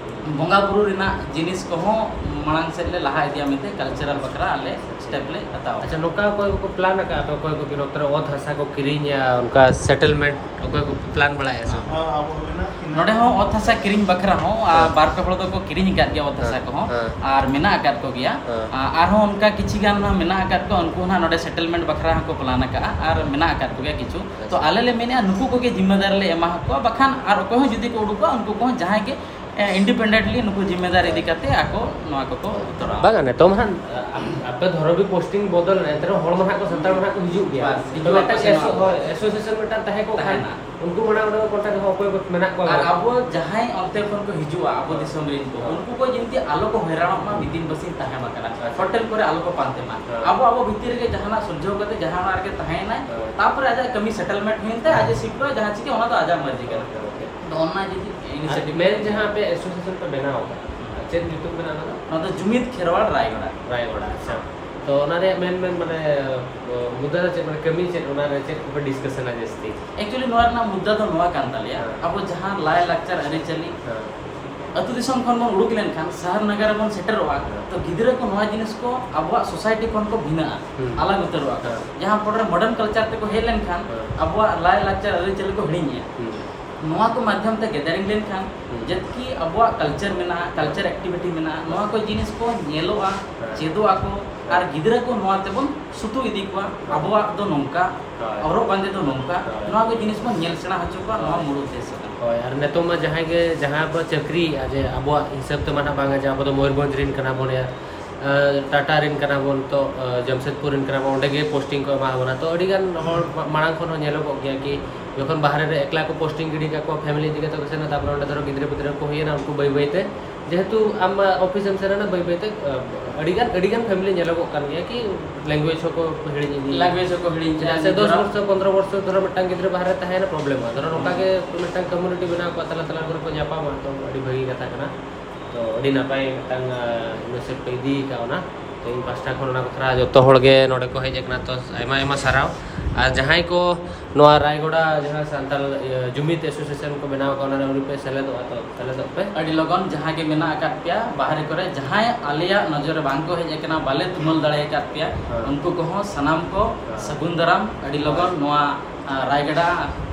ᱵᱚᱸᱜᱟ ᱵᱩᱨᱩ ᱨᱮᱱᱟᱜ ᱡᱤᱱᱤᱥ ᱠᱚᱦᱚᱸ ᱢᱟᱲᱟᱝ ᱥᱮᱫ ᱞᱮ ᱞᱟᱦᱟ ᱤᱫᱤᱭᱟ ᱢᱮᱱᱛᱮ ᱠᱟᱞᱪᱟᱨᱟᱞ ᱵᱟᱠᱷᱨᱟ ᱟᱞᱮ ᱥᱴᱮᱯ ᱞᱮ ᱦᱟᱛᱟᱣᱟ᱾ ᱟᱪᱪᱷᱟ, ᱱᱚᱝᱠᱟ ᱚᱠᱚᱭ ᱠᱚᱠᱚ ᱯᱞᱟᱱ ᱟᱠᱟᱫᱼᱟ ᱯᱮ, ᱚᱠᱚᱭ ᱠᱚ ᱱᱚᱛᱮ ᱨᱮ ᱚᱛ ᱦᱟᱥᱟ ᱠᱚ ᱠᱤᱨᱤᱧᱟ, ᱚᱱᱠᱟ ᱥᱮᱴᱮᱞᱢᱮᱱᱴ ᱚᱠᱚᱭ ᱠᱚ ᱯᱞᱟᱱ ᱵᱟᱲᱟᱭᱮᱫᱼᱟ ᱥᱮ? ᱱᱚᱰᱮ ᱦᱚᱸ ᱚᱛ ᱦᱟᱥᱟ ᱠᱤᱨᱤᱧ ᱵᱟᱠᱷᱨᱟ ᱦᱚᱸ, ᱟᱨ ᱦᱮᱸ᱾ ᱵᱟᱨ ᱯᱮ ᱦᱚᱲ ᱫᱚᱠᱚ ᱠᱤᱨᱤᱧ ᱟᱠᱟᱫ ᱜᱮᱭᱟ ᱚᱛ ᱦᱟᱥᱟ ᱦᱮᱸ᱾ ᱠᱚᱦᱚᱸ, ᱦᱮᱸ᱾ ᱟᱨ ᱢᱮᱱᱟᱜ ᱟᱠᱟᱫ ᱠᱚᱜᱮᱭᱟ᱾ ᱦᱮᱸ᱾ ᱟᱨ ᱟᱨᱦᱚᱸ ᱚᱱᱠᱟ ᱠᱤᱪᱷᱤ ᱜᱟᱱ ᱢᱮᱱᱟᱜ ᱟᱠᱟᱫ ᱠᱚᱣᱟ, ᱩᱱᱠᱩ ᱦᱚᱸ ᱱᱟᱜ ᱱᱚᱰᱮ ᱥᱮᱴᱮᱞᱢᱮᱱᱴ ᱵᱟᱠᱷᱨᱟ ᱦᱚᱸᱠᱚ ᱯᱞᱟᱱ ᱟᱠᱟᱫᱼᱟ, ᱟᱨ ᱢᱮᱱᱟᱜ ᱟᱠᱟᱫ ᱠᱚᱜᱮᱭᱟ ᱠᱤᱪᱷᱩ᱾ ᱛᱚ, ᱟᱪᱪᱷᱟ᱾ ᱟᱞᱮ ᱞᱮ ᱢᱮᱱᱮᱫᱼᱟ, ᱱᱩᱠᱩ ᱠᱚᱜᱮ ᱡᱤᱢᱢᱮᱫᱟᱨ ᱞᱮ ᱮᱢᱟ ᱠᱚᱣᱟ, ᱵᱟᱠᱷᱟᱱ ᱟᱨ ᱚᱠᱚᱭ ᱦᱚᱸ ᱡᱩᱫᱤ ᱠᱚ ᱩᱰᱩᱠᱚᱜᱼᱟ, ᱩᱱᱠᱩ ᱠᱚᱦᱚᱸ ᱡᱟᱦᱟᱸᱭ ᱜᱮ, ᱮ, ᱤᱱᱰᱤᱯᱮᱱᱰᱮᱱᱴᱞᱤ ᱱᱩᱠᱩ ᱡᱤᱢᱢᱮᱫᱟᱨ ᱤᱫᱤ ᱠᱟᱛᱮ ᱟᱠᱚ ᱱᱚᱣᱟ ᱠᱚᱠᱚ ᱛᱚᱨᱟᱣᱟ᱾ ᱵᱟᱝᱟ, ᱱᱤᱛᱚᱜ ᱢᱟ ᱦᱟᱸᱜ ᱟᱯᱮ ᱫᱷᱚᱨᱚᱢᱤ ᱯᱳᱥᱴᱤᱝ ᱵᱚᱫᱚᱞ ᱮᱱᱟ, ᱮᱱᱛᱮ ᱨᱮᱦᱚᱸ ᱦᱚᱲ ᱢᱟ ᱦᱟᱸᱜ ᱠᱚ, ᱥᱟᱱᱛᱟᱲ ᱢᱟ ᱦᱟᱸᱜ ᱠᱚ ᱦᱤᱡᱩᱜ ᱜᱮᱭᱟ᱾ ᱵᱟᱥ, ᱛᱚᱵᱮ ᱦᱤᱡᱩᱜ ᱟᱠᱚ ᱢᱤᱫᱴᱟᱝ ᱥᱮᱱᱚᱜ ᱮᱥᱳ-, ᱟᱠᱚ᱾ ᱦᱳᱭ, ᱮᱥᱳᱥᱤᱭᱮᱥᱚᱱ ᱢᱤᱫᱴᱟᱝ ᱛᱟᱦᱮᱸ ᱠᱚᱜ ᱠᱷᱟᱱ, ᱛᱟᱦᱮᱱᱟ᱾ ᱩᱱᱠᱩ ᱢᱟᱲᱟᱝ ᱚᱸᱰᱮ ᱠᱚ ᱠᱚᱱᱴᱟᱠᱴ ᱨᱮᱦᱚᱸ ᱚᱠᱚᱭ ᱠᱚ ᱢᱮᱱᱟᱜ ᱠᱚᱣᱟ ᱟᱨ ᱵᱟᱝ? ᱟᱵᱚ ᱡᱟᱦᱟᱸᱭ ᱚᱱᱛᱮ ᱠᱷᱚᱱ ᱠᱚ ᱦᱤᱡᱩᱜᱼᱟ, ᱟᱵᱚ ᱦᱮᱸ᱾ ᱫᱤᱥᱚᱢ ᱨᱮᱱ ᱠᱚ, ᱦᱮᱸ᱾ ᱩᱱᱠᱩ ᱠᱚ ᱡᱤᱱᱛᱤ ᱟᱞᱚ ᱠᱚ ᱦᱚᱭᱨᱟᱱᱚᱜ ᱢᱟ, ᱢᱤᱫ ᱫᱤᱱ ᱵᱟᱹᱥᱤᱧ ᱛᱟᱦᱮᱸ ᱵᱟᱠᱷᱨᱟ᱾ ᱟᱪᱪᱷᱟ᱾ ᱦᱳᱴᱮᱞ ᱠᱚᱨᱮ ᱟᱞᱚ ᱠᱚ ᱯᱟᱱᱛᱮ ᱢᱟ᱾ ᱦᱮᱸ᱾ ᱟᱵᱚ, ᱟᱵᱚ ᱵᱷᱤᱛᱤᱨ ᱨᱮᱜᱮ ᱡᱟᱦᱟᱱᱟᱜ ᱥᱩᱞᱡᱷᱟᱹᱣ ᱠᱟᱛᱮ ᱡᱟᱦᱟᱱᱟᱜ ᱨᱮᱜᱮ ᱛᱟᱦᱮᱸᱭᱮᱱᱟᱭ, ᱦᱮᱸ᱾ ᱛᱟᱯᱚᱨᱮ ᱟᱡᱟᱜ ᱠᱟᱹᱢᱤ ᱥᱮᱴᱮᱞᱢᱮᱱᱴ ᱦᱩᱭᱮᱱ ᱛᱟᱭᱟ, ᱟᱡ ᱮ ᱥᱤᱯᱴᱚᱜᱼᱟ, ᱡᱟᱦᱟᱸ ᱪᱤᱠᱟᱹ ᱚᱱᱟ ᱫᱚ ᱟᱡᱟᱜ ᱢᱟᱹᱨᱡᱤ ᱠᱟᱱᱟ᱾ ᱦᱮᱸ, ᱦᱮᱸ᱾ ᱟᱫᱚ ᱚᱱᱟ ᱡᱩᱫᱤ ᱟᱨ initiative ᱢᱮᱱ ᱡᱟᱦᱟᱸ ᱟᱯᱮ ᱮᱥᱳᱥᱤᱭᱮᱥᱚᱱ ᱯᱮ ᱵᱮᱱᱟᱣ ᱟᱠᱟᱫᱟ, ᱦᱩᱸ᱾ ᱪᱮᱫ ᱧᱩᱛᱩᱢ ᱢᱮᱱᱟᱜᱼᱟ ᱚᱱᱟ ᱫᱚ? ᱚᱱᱟ ᱫᱚ ᱡᱩᱢᱤᱫ ᱠᱷᱮᱨᱣᱟᱲ ᱨᱟᱭᱜᱚᱲᱟ᱾ ᱨᱟᱭᱜᱚᱲᱟ, ᱟᱪᱪᱷᱟ᱾ ᱛᱚ ᱚᱱᱟ ᱨᱮᱭᱟᱜ ᱢᱮᱱ, ᱢᱮᱱ ᱢᱟᱱᱮ, ᱢᱩᱫᱽᱫᱟ ᱫᱚ ᱪᱮᱫ, ᱢᱟᱱᱮ ᱠᱟᱹᱢᱤ ᱪᱮᱫ, ᱚᱱᱟ ᱨᱮ ᱪᱮᱫ ᱠᱚᱯᱮ ᱰᱤᱥᱠᱟᱥᱚᱱᱟ ᱡᱟᱹᱥᱛᱤ? Actually ᱱᱚᱣᱟ ᱨᱮᱱᱟᱜ ᱢᱩᱫᱽᱫᱟ ᱫᱚ ᱱᱚᱣᱟ ᱠᱟᱱ ᱛᱟᱞᱮᱭᱟ, ᱦᱮᱸ᱾ ᱟᱵᱚ ᱡᱟᱦᱟᱸ ᱞᱟᱭ ᱞᱟᱠᱪᱟᱨ ᱟᱹᱨᱤᱪᱟᱹᱞᱤ ᱦᱮᱸ᱾ ᱟᱹᱛᱩ ᱫᱤᱥᱚᱢ ᱠᱷᱚᱱ ᱵᱚᱱ ᱩᱰᱩᱠ ᱞᱮᱱᱠᱷᱟᱱ ᱥᱟᱦᱟᱨ ᱱᱟᱜᱟᱨ ᱨᱮᱵᱚᱱ ᱥᱮᱴᱮᱨᱚᱜᱼᱟ, ᱦᱮᱸ᱾ ᱛᱚ ᱜᱤᱫᱽᱨᱟᱹ ᱠᱚ ᱱᱚᱣᱟ ᱡᱤᱱᱤᱥ ᱠᱚ ᱟᱵᱚᱣᱟᱜ ᱥᱳᱥᱟᱭᱴᱤ ᱠᱷᱚᱱ ᱠᱚ ᱵᱷᱤᱱᱟᱹᱜᱼᱟ, ᱦᱩᱸ᱾ ᱟᱞᱟᱜᱽ ᱩᱛᱟᱹᱨᱚᱜᱼᱟ ᱠᱚ᱾ ᱦᱮᱸ᱾ ᱡᱟᱦᱟᱸ ᱯᱚᱨᱮ ᱢᱚᱰᱟᱨᱱ ᱠᱟᱞᱪᱟᱨ ᱛᱮᱠᱚ ᱦᱮᱡ ᱞᱮᱱᱠᱷᱟᱱ ᱦᱮᱸ᱾ ᱟᱵᱚᱣᱟᱜ ᱞᱟᱭ ᱞᱟᱠᱪᱟᱨ ᱟᱹᱨᱤᱪᱟᱹᱞᱤ ᱠᱚ ᱦᱤᱲᱤᱧᱮᱜᱼᱟ᱾ ᱦᱩᱸ᱾ ᱱᱚᱣᱟ ᱠᱚ ᱢᱟᱫᱽᱫᱷᱚᱢ ᱛᱮ ᱜᱮᱫᱟᱨᱤᱝ ᱞᱮᱱᱠᱷᱟᱱ ᱡᱚᱛᱠᱤ ᱟᱵᱚᱣᱟᱜ ᱠᱟᱞᱪᱟᱨ ᱢᱮᱱᱟᱜᱼᱟ, ᱠᱟᱞᱪᱟᱨ ᱮᱠᱴᱤᱵᱷᱤᱴᱤ ᱢᱮᱱᱟᱜᱼᱟ, ᱱᱚᱣᱟ ᱠᱚ ᱡᱤᱱᱤᱥ ᱠᱚ ᱧᱮᱞᱚᱜᱼᱟ, ᱪᱮᱫᱚᱜ ᱟᱠᱚ, ᱟᱨ ᱜᱤᱫᱽᱨᱟᱹ ᱠᱚ ᱱᱚᱣᱟ ᱛᱮᱵᱚᱱ ᱥᱩᱛᱩᱜ ᱤᱫᱤ ᱠᱚᱣᱟ᱾ ᱟᱵᱚᱣᱟᱜ ᱫᱚ ᱱᱚᱝᱠᱟ, ᱦᱚᱨᱚᱜ ᱵᱟᱸᱫᱮ ᱫᱚ ᱱᱚᱝᱠᱟ, ᱱᱚᱣᱟ ᱠᱚ ᱡᱤᱱᱤᱥ ᱵᱚᱱ ᱧᱮᱞ ᱥᱮᱬᱟ ᱦᱚᱪᱚ ᱠᱚᱣᱟ, ᱱᱚᱣᱟ ᱢᱩᱲ ᱩᱫᱽᱫᱮᱥᱥᱚ ᱠᱟᱱᱟ᱾ ᱦᱳᱭ, ᱟᱨ ᱱᱤᱛᱚᱜ ᱢᱟ ᱡᱟᱦᱟᱸᱭ ᱜᱮ, ᱡᱟᱦᱟᱸ ᱵᱚ ᱪᱟᱹᱠᱨᱤᱭᱮᱫᱼᱟ, ᱡᱮ ᱟᱵᱚᱣᱟᱜ ᱦᱤᱥᱟᱹᱵ ᱛᱮ ᱢᱟ ᱱᱟᱦᱟᱜ ᱵᱟᱝᱟ, ᱡᱮ ᱟᱵᱚ ᱫᱚ ᱢᱚᱭᱩᱨᱵᱷᱚᱸᱡᱽ ᱨᱮᱱ ᱠᱟᱱᱟ ᱵᱚᱱ, ᱭᱟ ᱴᱟᱴᱟ ᱨᱮᱱ ᱠᱟᱱᱟ ᱵᱚᱱ, ᱛᱚ ᱡᱟᱢᱥᱮᱫᱽᱯᱩᱨ ᱨᱮᱱ ᱠᱟᱱᱟ ᱵᱚᱱ, ᱚᱸᱰᱮ ᱜᱮ ᱯᱳᱥᱴᱤᱝ ᱠᱚ ᱮᱢᱟ ᱵᱚᱱᱟ᱾ ᱛᱚ ᱟᱹᱰᱤ ᱜᱟᱱ ᱦᱚᱲ ᱢᱟᱲᱟᱝ ᱠᱷᱚᱱ ᱦᱚᱸ ᱧᱮᱞᱚᱜᱚᱜ ᱜᱮᱭᱟ ᱠᱤ ᱡᱚᱠᱷᱚᱱ ᱵᱟᱦᱨᱮ ᱨᱮ ᱮᱠᱞᱟ ᱠᱚ ᱯᱳᱥᱴᱤᱝ ᱜᱤᱰᱤ ᱠᱟᱠᱚᱣᱟ, ᱯᱷᱮᱢᱤᱞᱤ ᱤᱫᱤ ᱠᱟᱛᱮ ᱠᱚ ᱥᱮᱱᱟ, ᱛᱟᱨᱯᱚᱨᱮ ᱚᱸᱰᱮ ᱫᱷᱚᱨᱚ ᱜᱤᱫᱽᱨᱟᱹ ᱯᱤᱫᱽᱨᱟᱹ ᱠᱚ ᱦᱩᱭᱮᱱᱟ, ᱩᱱᱠᱩ ᱵᱟᱹᱭ ᱵᱟᱹᱭ ᱛᱮ, ᱡᱮᱦᱮᱛᱩ ᱟᱢ ᱚᱯᱷᱤᱥ ᱮᱢ ᱥᱮᱱ ᱮᱱᱟ, ᱵᱟᱹᱭ ᱵᱟᱹᱭ ᱛᱮ ᱟᱹᱰᱤ ᱜᱟᱱ, ᱟᱹᱰᱤ ᱜᱟᱱ ᱯᱷᱮᱢᱤᱞᱤ ᱧᱮᱞᱚᱜᱚᱜ ᱠᱟᱱ ᱜᱮᱭᱟ ᱠᱤ ᱞᱮᱝᱜᱩᱭᱮᱡᱽ ᱦᱚᱸᱠᱚ ᱦᱤᱲᱤᱧ ᱤᱫᱤᱭᱮᱫᱟ᱾ ᱞᱮᱝᱜᱩᱭᱮᱡᱽ ᱦᱚᱸᱠᱚ ᱦᱤᱲᱤᱧ ᱪᱮᱫᱟᱜ ᱥᱮ ᱫᱚᱥ ᱵᱚᱪᱷᱚᱨ, ᱯᱚᱱᱫᱽᱨᱚ ᱵᱚᱪᱷᱚᱨ ᱫᱷᱚᱨᱚ ᱢᱤᱫᱴᱟᱝ ᱜᱤᱫᱽᱨᱟᱹ ᱵᱟᱦᱨᱮ ᱛᱟᱦᱮᱸᱭᱮᱱᱟ, ᱯᱨᱚᱵᱞᱮᱢᱚᱜᱼᱟ᱾ ᱫᱷᱚᱨᱚ ᱱᱚᱝᱠᱟ ᱜᱮ ᱢᱤᱫᱴᱟᱝ ᱠᱚᱢᱤᱭᱩᱱᱤᱴᱤ ᱵᱮᱱᱟᱣ ᱠᱚᱜᱼᱟ, ᱛᱟᱞᱟ ᱛᱟᱞᱟ ᱠᱚᱨᱮ ᱠᱚ ᱧᱟᱯᱟᱢᱟ, ᱛᱚ ᱟᱹᱰᱤ ᱵᱷᱟᱹᱜᱤ ᱠᱟᱛᱷᱟ ᱠᱟᱱᱟ᱾ ᱛᱚ ᱟᱹᱰᱤ ᱱᱟᱯᱟᱭ ᱢᱤᱫᱴᱟᱝ ᱤᱱᱤᱥᱤᱭᱮᱴᱤᱵᱷ ᱯᱮ ᱤᱫᱤ ᱠᱟᱜᱼᱟ ᱚᱱᱟ᱾ ᱛᱚ ᱤᱧ ᱯᱟᱥᱴᱟ ᱠᱷᱚᱱ ᱚᱱᱟ ᱵᱟᱠᱷᱨᱟ ᱡᱚᱛᱚ ᱦᱚᱲ ᱜᱮ ᱱᱚᱰᱮ ᱠᱚ ᱦᱮᱡ ᱟᱠᱟᱱᱟ, ᱛᱚ ᱟᱭᱢᱟ ᱟᱭᱢᱟ ᱥᱟᱨᱦᱟᱣ᱾ ᱟᱨ ᱡᱟᱦᱟᱸᱭ ᱠᱚ ᱱᱚᱣᱟ ᱨᱟᱭᱜᱚᱰᱟ ᱡᱟᱦᱟᱸ ᱥᱟᱱᱛᱟᱲ, ᱤᱭᱟᱹ, ᱡᱩᱢᱤᱫ ᱮᱥᱳᱥᱤᱭᱮᱥᱚᱱ ᱠᱚ ᱵᱮᱱᱟᱣ ᱟᱠᱟᱫ, ᱚᱱᱟ ᱨᱮ ᱟᱹᱣᱨᱤ ᱯᱮ ᱥᱮᱞᱮᱫᱚᱜᱼᱟ, ᱛᱚ ᱥᱮᱞᱮᱫᱚᱜ ᱯᱮ᱾ ᱟᱹᱰᱤ ᱞᱚᱜᱚᱱ ᱡᱟᱦᱟᱸᱭ ᱜᱮ ᱢᱮᱱᱟᱜ ᱟᱠᱟᱫ ᱯᱮᱭᱟ ᱵᱟᱦᱨᱮ ᱠᱚᱨᱮ, ᱡᱟᱦᱟᱸᱭ ᱟᱞᱮᱭᱟᱜ ᱱᱚᱡᱚᱨ ᱨᱮ ᱵᱟᱝ ᱠᱚ ᱦᱮᱡ ᱟᱠᱟᱱᱟ, ᱵᱟᱞᱮ ᱛᱩᱢᱟᱹᱞ ᱫᱟᱲᱮ ᱟᱠᱟᱫ ᱯᱮᱭᱟ, ᱦᱮᱸ᱾ ᱩᱱᱠᱩ ᱠᱚᱦᱚᱸ ᱥᱟᱱᱟᱢ ᱠᱚ ᱦᱮᱸ᱾ ᱥᱟᱹᱜᱩᱱ ᱫᱟᱨᱟᱢ᱾ ᱟᱹᱰᱤ ᱞᱚᱜᱚᱱ ᱦᱮᱸ᱾ ᱱᱚᱣᱟ, ᱟ, ᱨᱟᱭᱜᱟᱰᱟ,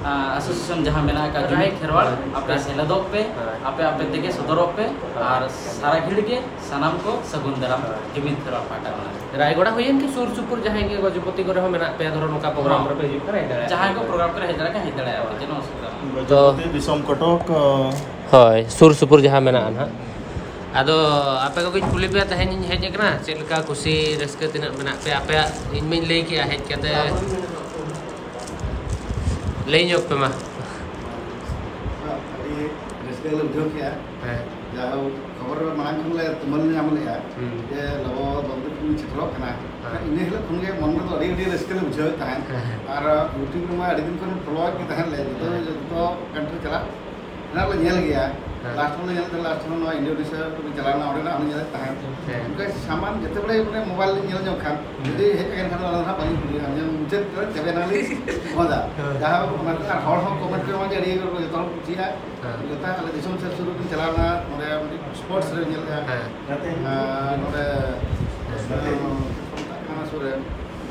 ᱟ, ᱮᱥᱳᱥᱤᱭᱮᱥᱚᱱ ᱡᱟᱦᱟᱸ ᱢᱮᱱᱟᱜ ᱟᱠᱟᱫ ᱡᱩᱢᱤᱫ ᱦᱮᱸ᱾ ᱠᱷᱮᱨᱣᱟᱲ, ᱦᱮᱸ᱾ ᱟᱯᱮ ᱦᱮᱸ᱾ ᱥᱮᱞᱮᱫᱚᱜ ᱯᱮ, ᱦᱮᱸ᱾ ᱟᱯᱮ ᱟᱯᱮ ᱛᱮᱜᱮ ᱥᱚᱫᱚᱨᱚᱜ ᱯᱮ, ᱦᱮᱸ᱾ ᱟᱨ ᱥᱟᱨᱟ ᱜᱷᱤᱲ ᱜᱮ ᱥᱟᱱᱟᱢ ᱠᱚ ᱥᱟᱹᱜᱩᱱ ᱫᱟᱨᱟᱢ ᱦᱮᱸ᱾ ᱡᱩᱢᱤᱫ ᱠᱷᱮᱨᱣᱟᱲ ᱯᱟᱦᱴᱟ ᱠᱷᱚᱱᱟᱜ᱾ ᱨᱟᱭᱜᱚᱲᱟ ᱦᱩᱭᱮᱱ ᱠᱤ ᱥᱩᱨ ᱥᱩᱯᱩᱨ ᱡᱟᱦᱟᱸᱭ ᱜᱮ ᱜᱚᱡᱚᱯᱚᱛᱤ ᱠᱚᱨᱮ ᱦᱚᱸ ᱢᱮᱱᱟᱜ ᱯᱮᱭᱟ, ᱫᱷᱚᱨᱚ ᱱᱚᱝᱠᱟ ᱯᱨᱳᱜᱨᱟᱢ ᱦᱚᱸ᱾ ᱠᱚᱨᱮ ᱯᱮ ᱦᱤᱡᱩᱜ ᱠᱟᱱᱟ, ᱦᱮᱡ ᱫᱟᱲᱮᱭᱟᱜᱼᱟ ᱡᱟᱦᱟᱸᱭ ᱯᱮ᱾ ᱠᱚ ᱯᱨᱳᱜᱨᱟᱢ ᱠᱚᱨᱮ ᱦᱮᱡ ᱫᱟᱲᱮᱭᱟᱜ ᱠᱟᱱᱟ, ᱦᱮᱡ ᱫᱟᱲᱮᱭᱟᱜᱼᱟ ᱯᱮ, ᱦᱳᱭ᱾ ᱪᱮᱫ ᱦᱚᱸ ᱚᱥᱩᱵᱤᱫᱷᱟ ᱵᱟᱹᱱᱩᱜᱼᱟ᱾ ᱛᱚ ᱜᱚᱡᱚᱯᱚᱛᱤ ᱫᱤᱥᱚᱢ ᱠᱚᱴᱚᱠ, ᱦᱳᱭ, ᱥᱩᱨ ᱥᱩᱯᱩᱨ ᱡᱟᱦᱟᱸ ᱢᱮᱱᱟᱜᱼᱟ ᱱᱟᱦᱟᱜ᱾ ᱟᱫᱚ ᱟᱯᱮ ᱠᱚᱜᱮᱧ ᱠᱩᱞᱤ ᱯᱮᱭᱟ, ᱛᱮᱦᱮᱧ ᱤᱧ ᱦᱮᱡ ᱟᱠᱟᱱᱟ, ᱪᱮᱫ ᱞᱮᱠᱟ ᱠᱩᱥᱤ ᱨᱟᱹᱥᱠᱟᱹ ᱛᱤᱱᱟᱹᱜ ᱢᱮᱱᱟᱜ ᱯᱮᱭᱟ? ᱟᱯᱮᱭᱟᱜ, ᱤᱧ ᱢᱟᱧ ᱞᱟᱹᱭ ᱠᱮᱜᱼᱟ ᱦᱮᱡ ᱠᱟᱛᱮ, ᱞᱟᱹᱭ ᱧᱚᱜ ᱯᱮ ᱢᱟ᱾ ᱟᱹᱰᱤ ᱨᱟᱹᱥᱠᱟᱹ ᱞᱮ ᱵᱩᱡᱷᱟᱹᱣ ᱠᱮᱜᱼᱟ᱾ ᱦᱮᱸ᱾ ᱡᱟᱭᱦᱳᱠ, ᱠᱷᱚᱵᱚᱨ ᱨᱮ ᱢᱟᱲᱟᱝ ᱠᱷᱚᱱ ᱞᱮ ᱛᱩᱢᱟᱹᱞ ᱧᱟᱢ ᱞᱮᱜᱼᱟ ᱦᱩᱸ᱾ ᱡᱮ ᱞᱚᱵᱚ ᱵᱟᱹᱵᱩ ᱛᱟᱹᱠᱤᱱ ᱥᱮᱴᱮᱨᱚᱜ ᱠᱟᱱᱟ᱾ ᱦᱮᱸ᱾ ᱤᱱᱟᱹ ᱦᱤᱞᱳᱜ ᱠᱷᱚᱱ ᱜᱮ ᱢᱚᱱ ᱨᱮᱫᱚ ᱟᱹᱰᱤ, ᱟᱹᱰᱤ ᱨᱟᱹᱥᱠᱟᱹ ᱞᱮ ᱵᱩᱡᱷᱟᱹᱣᱮᱫ ᱛᱟᱦᱮᱸᱫ᱾ ᱦᱮᱸ, ᱦᱮᱸ᱾ ᱟᱨ YouTube ᱨᱮᱢᱟ ᱟᱹᱰᱤ ᱫᱤᱱ ᱠᱷᱚᱱ ᱯᱷᱚᱞᱳᱣᱟᱨ ᱜᱮ ᱛᱟᱦᱮᱸᱫ ᱞᱮ, ᱡᱚᱛᱚ, ᱦᱮᱸ᱾ ᱡᱚᱛᱚ ᱠᱟᱱᱴᱨᱤ ᱪᱟᱞᱟᱜ ᱨᱮᱱᱟᱜ ᱞᱮ ᱧᱮᱞ ᱜᱮᱭᱟ᱾ ᱦᱮᱸ᱾ ᱞᱟᱥᱴ ᱦᱚᱸᱞᱮ ᱧᱮᱞ ᱛᱟᱦᱮᱸᱫ, ᱞᱟᱥᱴ ᱦᱚᱸ ᱱᱚᱣᱟ ᱤᱱᱰᱳᱱᱮᱥᱤᱭᱟ ᱠᱚ ᱪᱟᱞᱟᱣ ᱞᱮᱱᱟ, ᱚᱸᱰᱮᱱᱟᱜ ᱦᱚᱸᱞᱮ ᱧᱮᱞᱮᱫ ᱛᱟᱦᱮᱸᱫ᱾ ᱦᱮᱸ᱾ ᱚᱱᱠᱟ ᱥᱟᱢᱟᱱ ᱡᱮᱛᱮ ᱵᱮᱲᱮ ᱢᱟᱱᱮ ᱢᱳᱵᱟᱭᱤᱞ ᱞᱤᱧ ᱧᱮᱞ ᱧᱚᱜ ᱠᱷᱟᱱ, ᱦᱮᱸ᱾ ᱡᱩᱫᱤ ᱦᱮᱡ ᱟᱠᱟᱱ ᱠᱷᱟᱱ ᱫᱚ ᱚᱱᱟ ᱫᱚ ᱦᱟᱸᱜ ᱵᱟᱹᱞᱤᱧ ᱠᱩᱞᱤᱭᱟ, ᱧᱮᱞ ᱢᱩᱪᱟᱹᱫ ᱠᱟᱛᱮ ᱛᱚᱵᱮ ᱮᱱᱟᱝ ᱞᱤᱧ ᱵᱚᱸᱫᱟ᱾ ᱦᱮᱸ᱾ ᱡᱟᱦᱟᱸ ᱚᱱᱟ ᱠᱚ, ᱟᱨ ᱦᱚᱲ ᱦᱚᱸ ᱠᱚᱢᱮᱱᱴ ᱨᱮ ᱡᱮ ᱟᱹᱰᱤ ᱡᱳᱨ ᱡᱚᱛᱚ ᱦᱚᱲ ᱠᱚ ᱠᱩᱥᱤᱭᱟᱜᱼᱟ᱾ ᱦᱮᱸ᱾ ᱡᱚᱛᱚ ᱟᱞᱮ ᱫᱤᱥᱚᱢ ᱥᱮᱫ ᱥᱩᱨ ᱨᱮᱵᱤᱱ ᱪᱟᱞᱟᱣ ᱞᱮᱱᱟ, ᱱᱚᱰᱮ ᱢᱤᱫᱴᱤᱡ ᱥᱯᱳᱨᱴᱥ ᱨᱮ ᱧᱮᱞ ᱞᱮᱫᱼᱟ᱾ ᱦᱮᱸ᱾ ᱟᱨ ᱱᱚᱰᱮ, ᱦᱮᱸ᱾ ᱪᱮᱫ ᱠᱚ ᱢᱮᱛᱟᱜ ᱠᱟᱱᱟ ᱥᱩᱨ ᱨᱮ?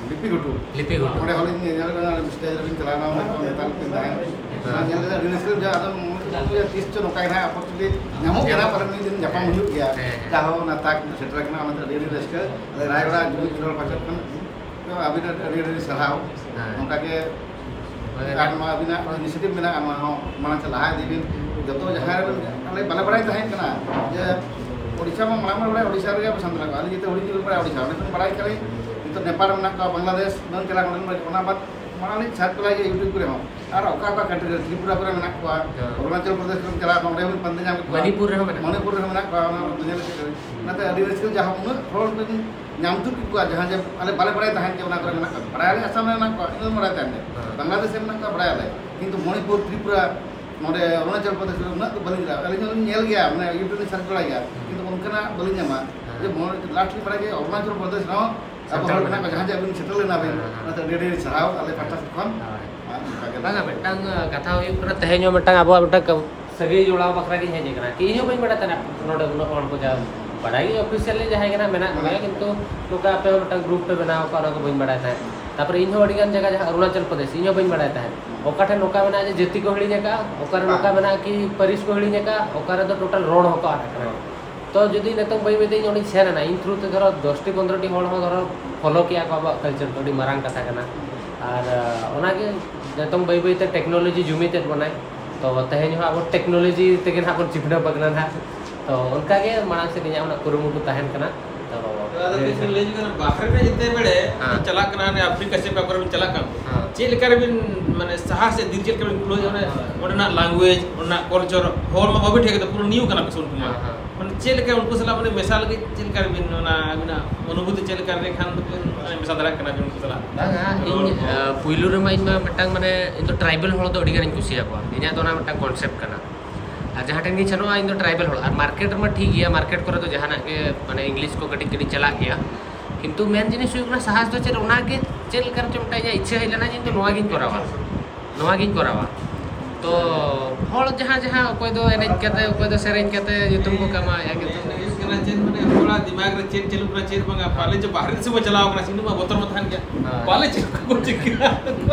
ᱞᱤᱯᱤ ᱜᱷᱩᱴᱩ᱾ ᱞᱤᱯᱤ ᱜᱷᱩᱴᱩ᱾ ᱚᱸᱰᱮ ᱦᱚᱸᱞᱤᱧ ᱧᱮᱞ ᱞᱮᱫᱟ, ᱥᱴᱮᱡ ᱨᱮᱞᱤᱧ ᱪᱟᱞᱟᱣ ᱮᱱᱟ, ᱚᱸᱰᱮ ᱠᱷᱚᱱ ᱱᱮᱛᱟᱨ ᱞᱤᱧ ᱛᱟᱦᱮᱸᱱᱟ᱾ ᱦᱮᱸ᱾ ᱧᱮᱞ ᱞᱮᱫᱟ, ᱟᱹᱰᱤ ᱨᱟᱹᱥᱠᱟᱹ ᱵᱩᱡᱷᱟᱹᱜᱼᱟ᱾ ᱟᱫᱚ ᱢᱚᱱᱮ ᱛᱮᱫᱚ ᱛᱤᱥ ᱪᱚ ᱱᱚᱝᱠᱟ ᱜᱮ ᱱᱟᱦᱟᱜ ᱟᱯᱚᱨᱪᱩᱱᱤᱴᱤ ᱧᱟᱢᱚᱜ ᱜᱮᱭᱟ, ᱯᱟᱞᱮᱱ ᱢᱤᱫ ᱫᱤᱱ ᱧᱟᱯᱟᱢ ᱦᱩᱭᱩᱜ ᱜᱮᱭᱟ᱾ ᱦᱮᱸ, ᱦᱮᱸ᱾ ᱡᱟᱦᱳ, ᱚᱱᱟ ᱛᱟᱠ ᱥᱮᱴᱮᱨ ᱟᱠᱟᱱᱟ, ᱚᱱᱟᱛᱮ ᱟᱹᱰᱤ ᱟᱹᱰᱤ ᱨᱟᱹᱥᱠᱟᱹ᱾ ᱟᱞᱮ ᱨᱟᱭᱜᱚᱲᱟ ᱡᱩᱢᱤᱫ ᱠᱷᱮᱞᱳᱰ ᱯᱟᱦᱴᱟ ᱠᱷᱚᱱ ᱛᱚ ᱟᱹᱵᱤᱱ ᱟᱹᱰᱤ ᱟᱹᱰᱤ ᱥᱟᱨᱦᱟᱣ᱾ ᱦᱮᱸ᱾ ᱱᱚᱝᱠᱟ ᱜᱮ ᱦᱳᱭ᱾ ᱟᱨ ᱱᱚᱣᱟ ᱟᱹᱵᱤᱱᱟᱜ ᱤᱱᱤᱥᱤᱭᱮᱴᱤᱵᱷ ᱢᱮᱱᱟᱜᱼᱟ, ᱱᱚᱣᱟ ᱦᱚᱸ ᱢᱟᱲᱟᱝ ᱥᱮᱫ ᱞᱟᱦᱟ ᱤᱫᱤ ᱵᱤᱱ᱾ ᱡᱚᱛᱚ ᱡᱟᱦᱟᱸ ᱨᱮ ᱟᱞᱮ ᱵᱟᱞᱮ ᱵᱟᱲᱟᱭ ᱛᱟᱦᱮᱸ ᱠᱟᱱᱟ ᱡᱮ ᱳᱰᱤᱥᱟ ᱢᱟ ᱢᱟᱲᱟᱝ ᱢᱟ ᱵᱟᱲᱟᱭ, ᱳᱰᱤᱥᱟ ᱨᱮᱜᱮ ᱟᱵᱚ ᱥᱟᱱᱛᱟᱲ ᱠᱚ, ᱟᱞᱮ ᱡᱮᱛᱮ ᱦᱩᱰᱤᱧ ᱨᱮ ᱵᱟᱲᱟᱭ ᱳᱰᱤᱥᱟ, ᱚᱸᱰᱮ ᱠᱷᱚᱱ ᱵᱟᱲᱟᱭ ᱠᱟᱱᱟ᱾ ᱱᱤᱛᱚᱜ ᱱᱮᱯᱟᱞ ᱨᱮ ᱢᱮᱱᱟᱜ ᱠᱚᱣᱟ, ᱵᱟᱝᱞᱟᱫᱮᱥ, ᱵᱟᱝ ᱪᱟᱞᱟᱣ ᱚᱸᱰᱮ ᱠᱷᱚᱱ, ᱚᱱᱟ ᱵᱟᱫ ᱢᱟᱲᱟᱝ ᱞᱤᱧ ᱥᱟᱨᱪ ᱵᱟᱲᱟᱭ ᱜᱮᱭᱟ YouTube ᱠᱚᱨᱮ ᱦᱚᱸ᱾ ᱟᱨ ᱚᱠᱟ ᱚᱠᱟ ᱠᱟᱱᱴᱨᱤ ᱨᱮ, ᱛᱨᱤᱯᱩᱨᱟ ᱠᱚᱨᱮ ᱢᱮᱱᱟᱜ ᱠᱚᱣᱟ, ᱦᱮᱸ᱾ ᱚᱨᱩᱱᱟᱪᱚᱞ ᱯᱨᱚᱫᱮᱥ ᱠᱚᱨᱮ ᱪᱟᱞᱟᱣ ᱠᱟᱱᱟ, ᱚᱸᱰᱮ ᱦᱚᱸ ᱯᱟᱱᱛᱮ ᱧᱟᱢ ᱠᱮᱫ ᱠᱚᱣᱟ᱾ ᱢᱚᱱᱤᱯᱩᱨ ᱨᱮᱦᱚᱸ ᱢᱮᱱᱟᱜ ᱠᱚᱣᱟ᱾ ᱢᱚᱱᱤᱯᱩᱨ ᱨᱮᱦᱚᱸ ᱢᱮᱱᱟᱜ ᱠᱚᱣᱟ, ᱚᱱᱟ ᱧᱮᱞ ᱠᱮᱫ ᱠᱚᱣᱟ᱾ ᱚᱱᱟᱛᱮ ᱟᱹᱰᱤ ᱨᱟᱹᱥᱠᱟᱹ, ᱡᱟᱦᱟᱸ ᱩᱱᱟᱹᱜ ᱦᱚᱲ ᱵᱤᱱ ᱧᱟᱢ ᱛᱩᱫ ᱠᱮᱫ ᱠᱚᱣᱟ, ᱡᱟᱦᱟᱸ ᱡᱮ ᱟᱞᱮ ᱵᱟᱞᱮ ᱵᱟᱲᱟᱭ ᱛᱟᱦᱮᱸᱫ ᱡᱮ ᱚᱱᱟ ᱠᱚᱨᱮ ᱢᱮᱱᱟᱜ ᱠᱚᱣᱟ᱾ ᱵᱟᱲᱟᱭᱟᱞᱮ ᱟᱥᱟᱢ ᱨᱮ ᱢᱮᱱᱟᱜ ᱠᱚᱣᱟ, ᱤᱱᱟᱹ ᱵᱟᱲᱟᱭ ᱛᱟᱦᱮᱸᱫ ᱞᱮ᱾ ᱦᱮᱸ᱾ ᱵᱟᱝᱞᱟᱫᱮᱥ ᱨᱮ ᱢᱮᱱᱟᱜ ᱠᱚᱣᱟ, ᱵᱟᱲᱟᱭᱟᱞᱮ᱾ ᱠᱤᱱᱛᱩ ᱢᱚᱱᱤᱯᱩᱨ, ᱛᱨᱤᱯᱩᱨᱟ, ᱱᱚᱰᱮ ᱚᱨᱩᱱᱟᱪᱚᱞ ᱯᱨᱚᱫᱮᱥ ᱨᱮ ᱩᱱᱟᱹᱜ ᱫᱚ ᱵᱟᱹᱞᱤᱧ ᱵᱟᱲᱟᱭᱟ᱾ ᱟᱹᱞᱤᱧ ᱦᱚᱸᱞᱤᱧ ᱧᱮᱞ ᱜᱮᱭᱟ, ᱢᱟᱱᱮ YouTube ᱞᱤᱧ ᱥᱟᱨᱪ ᱵᱟᱲᱟᱭ ᱜᱮᱭᱟ, ᱦᱮᱸ᱾ ᱠᱤᱱᱛᱩ ᱚᱱᱠᱟᱱᱟᱜ ᱵᱟᱹᱞᱤᱧ ᱧᱟᱢᱟ᱾ ᱦᱮᱸ᱾ ᱡᱮ ᱢᱚᱱᱮ ᱞᱟᱥᱴ ᱞᱤᱧ ᱵᱟᱲᱟᱭ ᱜᱮᱭᱟ ᱚᱨᱩᱱᱟᱪᱚᱞ ᱯᱨᱚᱫᱮᱥ ᱨᱮᱦᱚᱸ ᱟᱵᱚ ᱥᱟᱱᱛᱟᱲ ᱦᱚᱲ ᱢᱮᱱᱟᱜ ᱠᱚᱣᱟ, ᱡᱟᱦᱟᱸ ᱡᱮ ᱟᱹᱵᱤᱱ ᱥᱮᱴᱮᱨ ᱞᱮᱱᱟ ᱵᱤᱱ, ᱦᱮᱸ, ᱦᱮᱸ᱾ ᱚᱱᱟᱛᱮ ᱟᱹᱰᱤ ᱟᱹᱰᱤ ᱥᱟᱨᱦᱟᱣ ᱟᱞᱮ ᱯᱟᱦᱴᱟ ᱥᱮᱫ ᱠᱷᱚᱱ᱾ ᱦᱳᱭ᱾ ᱟᱨ ᱚᱱᱠᱟ ᱜᱮ ᱵᱟᱝᱟ, ᱢᱤᱫᱴᱟᱝ, ᱟᱸ, ᱠᱟᱛᱷᱟ ᱦᱩᱭᱩᱜ ᱠᱟᱱᱟ, ᱛᱮᱦᱮᱧ ᱦᱚᱸ ᱢᱤᱫᱴᱟᱝ ᱟᱵᱚᱣᱟᱜ ᱢᱤᱫᱴᱟᱝ ᱠᱟᱹ-, ᱥᱟᱹᱜᱟᱹᱭ ᱡᱚᱲᱟᱣ ᱵᱟᱠᱷᱨᱟ ᱜᱤᱧ ᱦᱮᱡ ᱟᱠᱟᱱᱟ᱾ ᱠᱤ ᱤᱧ ᱦᱚᱸ ᱵᱟᱹᱧ ᱵᱟᱲᱟᱭ ᱛᱟᱦᱮᱱᱟ ᱱᱚᱰᱮ ᱩᱱᱟᱹᱜ ᱦᱚᱲ ᱠᱚ ᱡᱟ-, ᱵᱟᱲᱟᱭ ᱜᱮ ᱚᱯᱷᱤᱥᱤᱭᱟᱞᱤ ᱡᱟᱦᱟᱸᱭ ᱠᱟᱱᱟ ᱢᱮᱱᱟᱜ ᱠᱚᱜᱮᱭᱟ, ᱠᱤᱱᱛᱩ ᱱᱚᱝᱠᱟ ᱟᱯᱮ ᱦᱚᱸ ᱢᱤᱫᱴᱟᱝ ᱜᱨᱩᱯ ᱯᱮ ᱵᱮᱱᱟᱣ ᱟᱠᱟᱫ, ᱚᱱᱟ ᱠᱚ ᱵᱟᱹᱧ ᱵᱟᱲᱟᱭ ᱛᱟᱦᱮᱸᱫ᱾ ᱛᱟᱯᱚᱨᱮ ᱤᱧ ᱦᱚᱸ ᱟᱹᱰᱤ ᱜᱟᱱ ᱡᱟᱭᱜᱟ, ᱡᱟᱦᱟᱸ ᱚᱨᱩᱱᱟᱪᱚᱞ ᱯᱨᱚᱫᱮᱥ, ᱤᱧ ᱦᱚᱸ ᱵᱟᱹᱧ ᱵᱟᱲᱟᱭ ᱛᱟᱦᱮᱸᱫ᱾ ᱚᱠᱟ ᱴᱷᱮᱱ ᱱᱚᱝᱠᱟ ᱢᱮᱱᱟᱜᱼᱟ ᱡᱮ ᱡᱟᱹᱛᱤ ᱠᱚ ᱦᱤᱲᱤᱧ ᱟᱠᱟᱫᱼᱟ, ᱚᱠᱟᱨᱮ ᱱᱚᱝᱠᱟ ᱢᱮᱱᱟᱜᱼᱟ ᱠᱤ ᱯᱟᱹᱨᱤᱥ ᱠᱚ ᱦᱤᱲᱤᱧ ᱟᱠᱟᱫᱼᱟ, ᱚᱠᱟᱨᱮ ᱫᱚ ᱴᱳᱴᱟᱞ ᱨᱚᱲ ᱦᱚᱸᱠᱚ ᱟᱫ ᱟᱠᱟᱱᱟ᱾ ᱛᱚ ᱡᱩᱫᱤ ᱱᱤᱛᱚᱝ ᱵᱟᱹᱭ ᱵᱟᱹᱭ ᱛᱮ ᱤᱧ ᱚᱸᱰᱮᱧ ᱥᱮᱱ ᱮᱱᱟ, ᱤᱧ ᱛᱷᱨᱩ ᱛᱮ ᱫᱷᱚᱨᱚ ᱫᱚᱥᱴᱤ ᱯᱚᱱᱫᱽᱨᱚᱴᱤ ᱦᱚᱲ ᱦᱚᱸ ᱫᱷᱚᱨᱚ ᱯᱷᱚᱞᱳ ᱠᱮᱜᱼᱟ ᱠᱚ ᱟᱵᱚᱣᱟᱜ ᱠᱟᱞᱪᱟᱨ ᱠᱚ, ᱟᱹᱰᱤ ᱢᱟᱨᱟᱝ ᱠᱟᱛᱷᱟ ᱠᱟᱱᱟ᱾ ᱟᱨ, ᱟᱸ, ᱚᱱᱟᱜᱮ ᱱᱤᱛᱚᱝ ᱵᱟᱹᱭ ᱵᱟᱹᱭ ᱛᱮ ᱴᱮᱠᱱᱳᱞᱚᱡᱤ ᱡᱩᱢᱤᱫ ᱮᱫ ᱵᱚᱱᱟᱭ᱾ ᱛᱚ ᱛᱮᱦᱮᱧ ᱦᱚᱸ ᱟᱵᱚ ᱴᱮᱠᱱᱳᱞᱚᱡᱤ ᱛᱮᱜᱮ ᱱᱟᱦᱟᱜ ᱵᱚᱱ ᱪᱤᱯᱱᱟᱹ ᱯᱟᱜᱽᱱᱟ ᱱᱟᱦᱟᱜ᱾ ᱛᱚ ᱚᱱᱠᱟ ᱜᱮ ᱢᱟᱲᱟᱝ ᱥᱮᱫ ᱤᱧᱟᱹᱜ ᱚᱱᱟ ᱠᱩᱨᱩᱢᱩᱴᱩ ᱛᱟᱦᱮᱱ ᱠᱟᱱᱟ᱾ ᱛᱚ ᱟᱫᱚ ᱠᱤᱪᱷᱩ ᱞᱟᱹᱭ ᱧᱚᱜ ᱠᱟᱱᱟ, ᱵᱟᱦᱨᱮ ᱨᱮ ᱡᱮᱛᱮ ᱵᱮᱲᱮ ᱦᱮᱸ᱾ ᱪᱟᱞᱟᱜ ᱠᱟᱱᱟ, ᱚᱱᱮ ᱟᱯᱷᱨᱤᱠᱟ ᱥᱮ ᱚᱠᱟ ᱠᱚᱨᱮ ᱵᱤᱱ ᱪᱟᱞᱟᱜ ᱠᱟᱱ, ᱦᱮᱸ᱾ ᱪᱮᱫ ᱞᱮᱠᱟ ᱨᱮᱵᱤᱱ, ᱢᱟᱱᱮ, ᱥᱟᱦᱟᱥ ᱥᱮ ᱫᱤᱞ ᱪᱮᱫ ᱞᱮᱠᱟ ᱵᱤᱱ ᱠᱩᱞᱟᱹᱣ, ᱚᱸᱰᱮ, ᱚᱸᱰᱮᱱᱟᱜ ᱞᱟᱝᱜᱩᱭᱮᱡᱽ, ᱚᱸᱰᱮᱱᱟᱜ ᱠᱚᱞᱪᱟᱨ, ᱦᱚᱲ ᱢᱟ ᱵᱟᱵᱤᱱ ᱴᱷᱤᱠᱟᱹ ᱠᱮᱫᱟ, ᱯᱩᱨᱟᱹ ᱱᱤᱭᱩ ᱠᱟᱱᱟ ᱯᱮ ᱥᱮ ᱩᱱᱠᱩ ᱢᱟ᱾ ᱦᱮᱸ, ᱦᱮᱸ᱾ ᱢᱟᱱᱮ, ᱪᱮᱫ ᱞᱮᱠᱟ ᱩᱱᱠᱩ ᱥᱟᱞᱟᱜ, ᱢᱟᱱᱮ, ᱢᱮᱥᱟ ᱞᱟᱹᱜᱤᱫ ᱪᱮᱫ ᱞᱮᱠᱟ ᱨᱮᱵᱤᱱ, ᱚᱱᱟ ᱟᱹᱵᱤᱱᱟᱜ ᱚᱱᱩᱵᱷᱩᱛᱤ ᱪᱮᱫ ᱞᱮᱠᱟ ᱨᱮ ᱠᱷᱟᱱ ᱫᱚᱵᱤᱱ, ᱢᱟᱱᱮ, ᱢᱮᱥᱟ ᱫᱟᱲᱮᱭᱟᱜ ᱠᱟᱱᱟ ᱵᱤᱱ ᱩᱱᱠᱩ ᱥᱟᱞᱟᱜ? ᱵᱟᱝᱟ, ᱨᱚᱲ ᱤᱧ, ᱠᱚ? ᱟᱸ, ᱯᱩᱭᱞᱩ ᱨᱮᱢᱟ ᱤᱧ ᱢᱟ ᱢᱤᱫᱴᱟᱝ, ᱢᱟᱱᱮ, ᱤᱧ ᱫᱚ ᱴᱨᱟᱭᱵᱮᱞ ᱦᱚᱲ ᱫᱚ ᱟᱹᱰᱤ ᱜᱟᱱᱤᱧ ᱠᱩᱥᱤᱭᱟᱠᱚᱣᱟ᱾ ᱤᱧᱟᱹᱜ ᱫᱚ ᱚᱱᱟ ᱢᱤᱫᱴᱟᱝ ᱠᱚᱱᱥᱮᱯᱴ ᱠᱟᱱᱟ᱾ ᱟᱨ ᱡᱟᱦᱟᱸ ᱴᱷᱮᱱ ᱜᱤᱧ ᱥᱮᱱᱚᱜᱼᱟ, ᱤᱧ ᱫᱚ ᱴᱨᱟᱭᱵᱮᱞ ᱦᱚᱲ᱾ ᱟᱨ ᱢᱟᱨᱠᱮᱴ ᱨᱮᱢᱟ ᱴᱷᱤᱠ ᱜᱮᱭᱟ, ᱢᱟᱨᱠᱮᱴ ᱠᱚᱨᱮ ᱫᱚ ᱡᱟᱦᱟᱱᱟᱜ ᱜᱮ, ᱢᱟᱱᱮ, ᱤᱝᱞᱤᱥ ᱠᱚ ᱠᱟᱹᱴᱤᱡ ᱠᱟᱹᱴᱤᱡ ᱪᱟᱞᱟᱜ ᱜᱮᱭᱟ᱾ ᱠᱤᱱᱛᱩ ᱢᱮᱱ ᱡᱤᱱᱤᱥ ᱦᱩᱭᱩᱜ ᱠᱟᱱᱟ, ᱥᱟᱦᱟᱥ ᱫᱚ ᱪᱮᱫ, ᱚᱱᱟ ᱜᱮ ᱪᱮᱫ ᱞᱮᱠᱟ ᱨᱮᱪᱚ ᱢᱤᱫᱴᱟᱝ ᱤᱧᱟᱹᱜ ᱤᱪᱪᱷᱟᱹ ᱦᱮᱡ ᱞᱮᱱᱟ ᱡᱮ ᱤᱧ ᱫᱚ ᱱᱚᱣᱟ ᱜᱤᱧ ᱠᱚᱨᱟᱣᱟ, ᱱᱚᱣᱟ ᱜᱤᱧ ᱠᱚᱨᱟᱣᱟ᱾ ᱛᱚ ᱦᱚᱲ ᱡᱟᱦᱟᱸ ᱡᱟᱦᱟᱸ, ᱚᱠᱚᱭ ᱫᱚ ᱮᱱᱮᱡ ᱠᱟᱛᱮ, ᱚᱠᱚᱭ ᱫᱚ ᱥᱮᱨᱮᱧ ᱠᱟᱛᱮ ᱧᱩᱛᱩᱢ ᱠᱚ ᱠᱟᱢᱟᱣᱮᱫᱼᱟ, ᱠᱤᱱᱛᱩ ᱦᱩᱭᱩᱜ ᱠᱟᱱᱟ ᱪᱮᱫ, ᱢᱟᱱᱮ ᱦᱚᱲᱟᱜ ᱫᱤᱢᱟᱜᱽ ᱨᱮ ᱪᱮᱫ ᱪᱟᱹᱞᱩᱜ ᱠᱟᱱᱟ, ᱪᱮᱫ ᱵᱟᱝᱟ, ᱯᱟᱞᱮ ᱪᱚ ᱵᱟᱦᱨᱮ ᱫᱤᱥᱚᱢ ᱵᱚ ᱪᱟᱞᱟᱣ ᱠᱟᱱᱟ, ᱥᱤᱱᱮᱢᱟ ᱵᱚᱛᱚᱨ ᱢᱟ ᱛᱟᱦᱮᱱ ᱜᱮᱭᱟ᱾ ᱦᱮᱸ᱾ ᱯᱟᱞᱮ ᱪᱮᱫ ᱠᱚ ᱪᱤᱠᱟᱹᱭᱟ?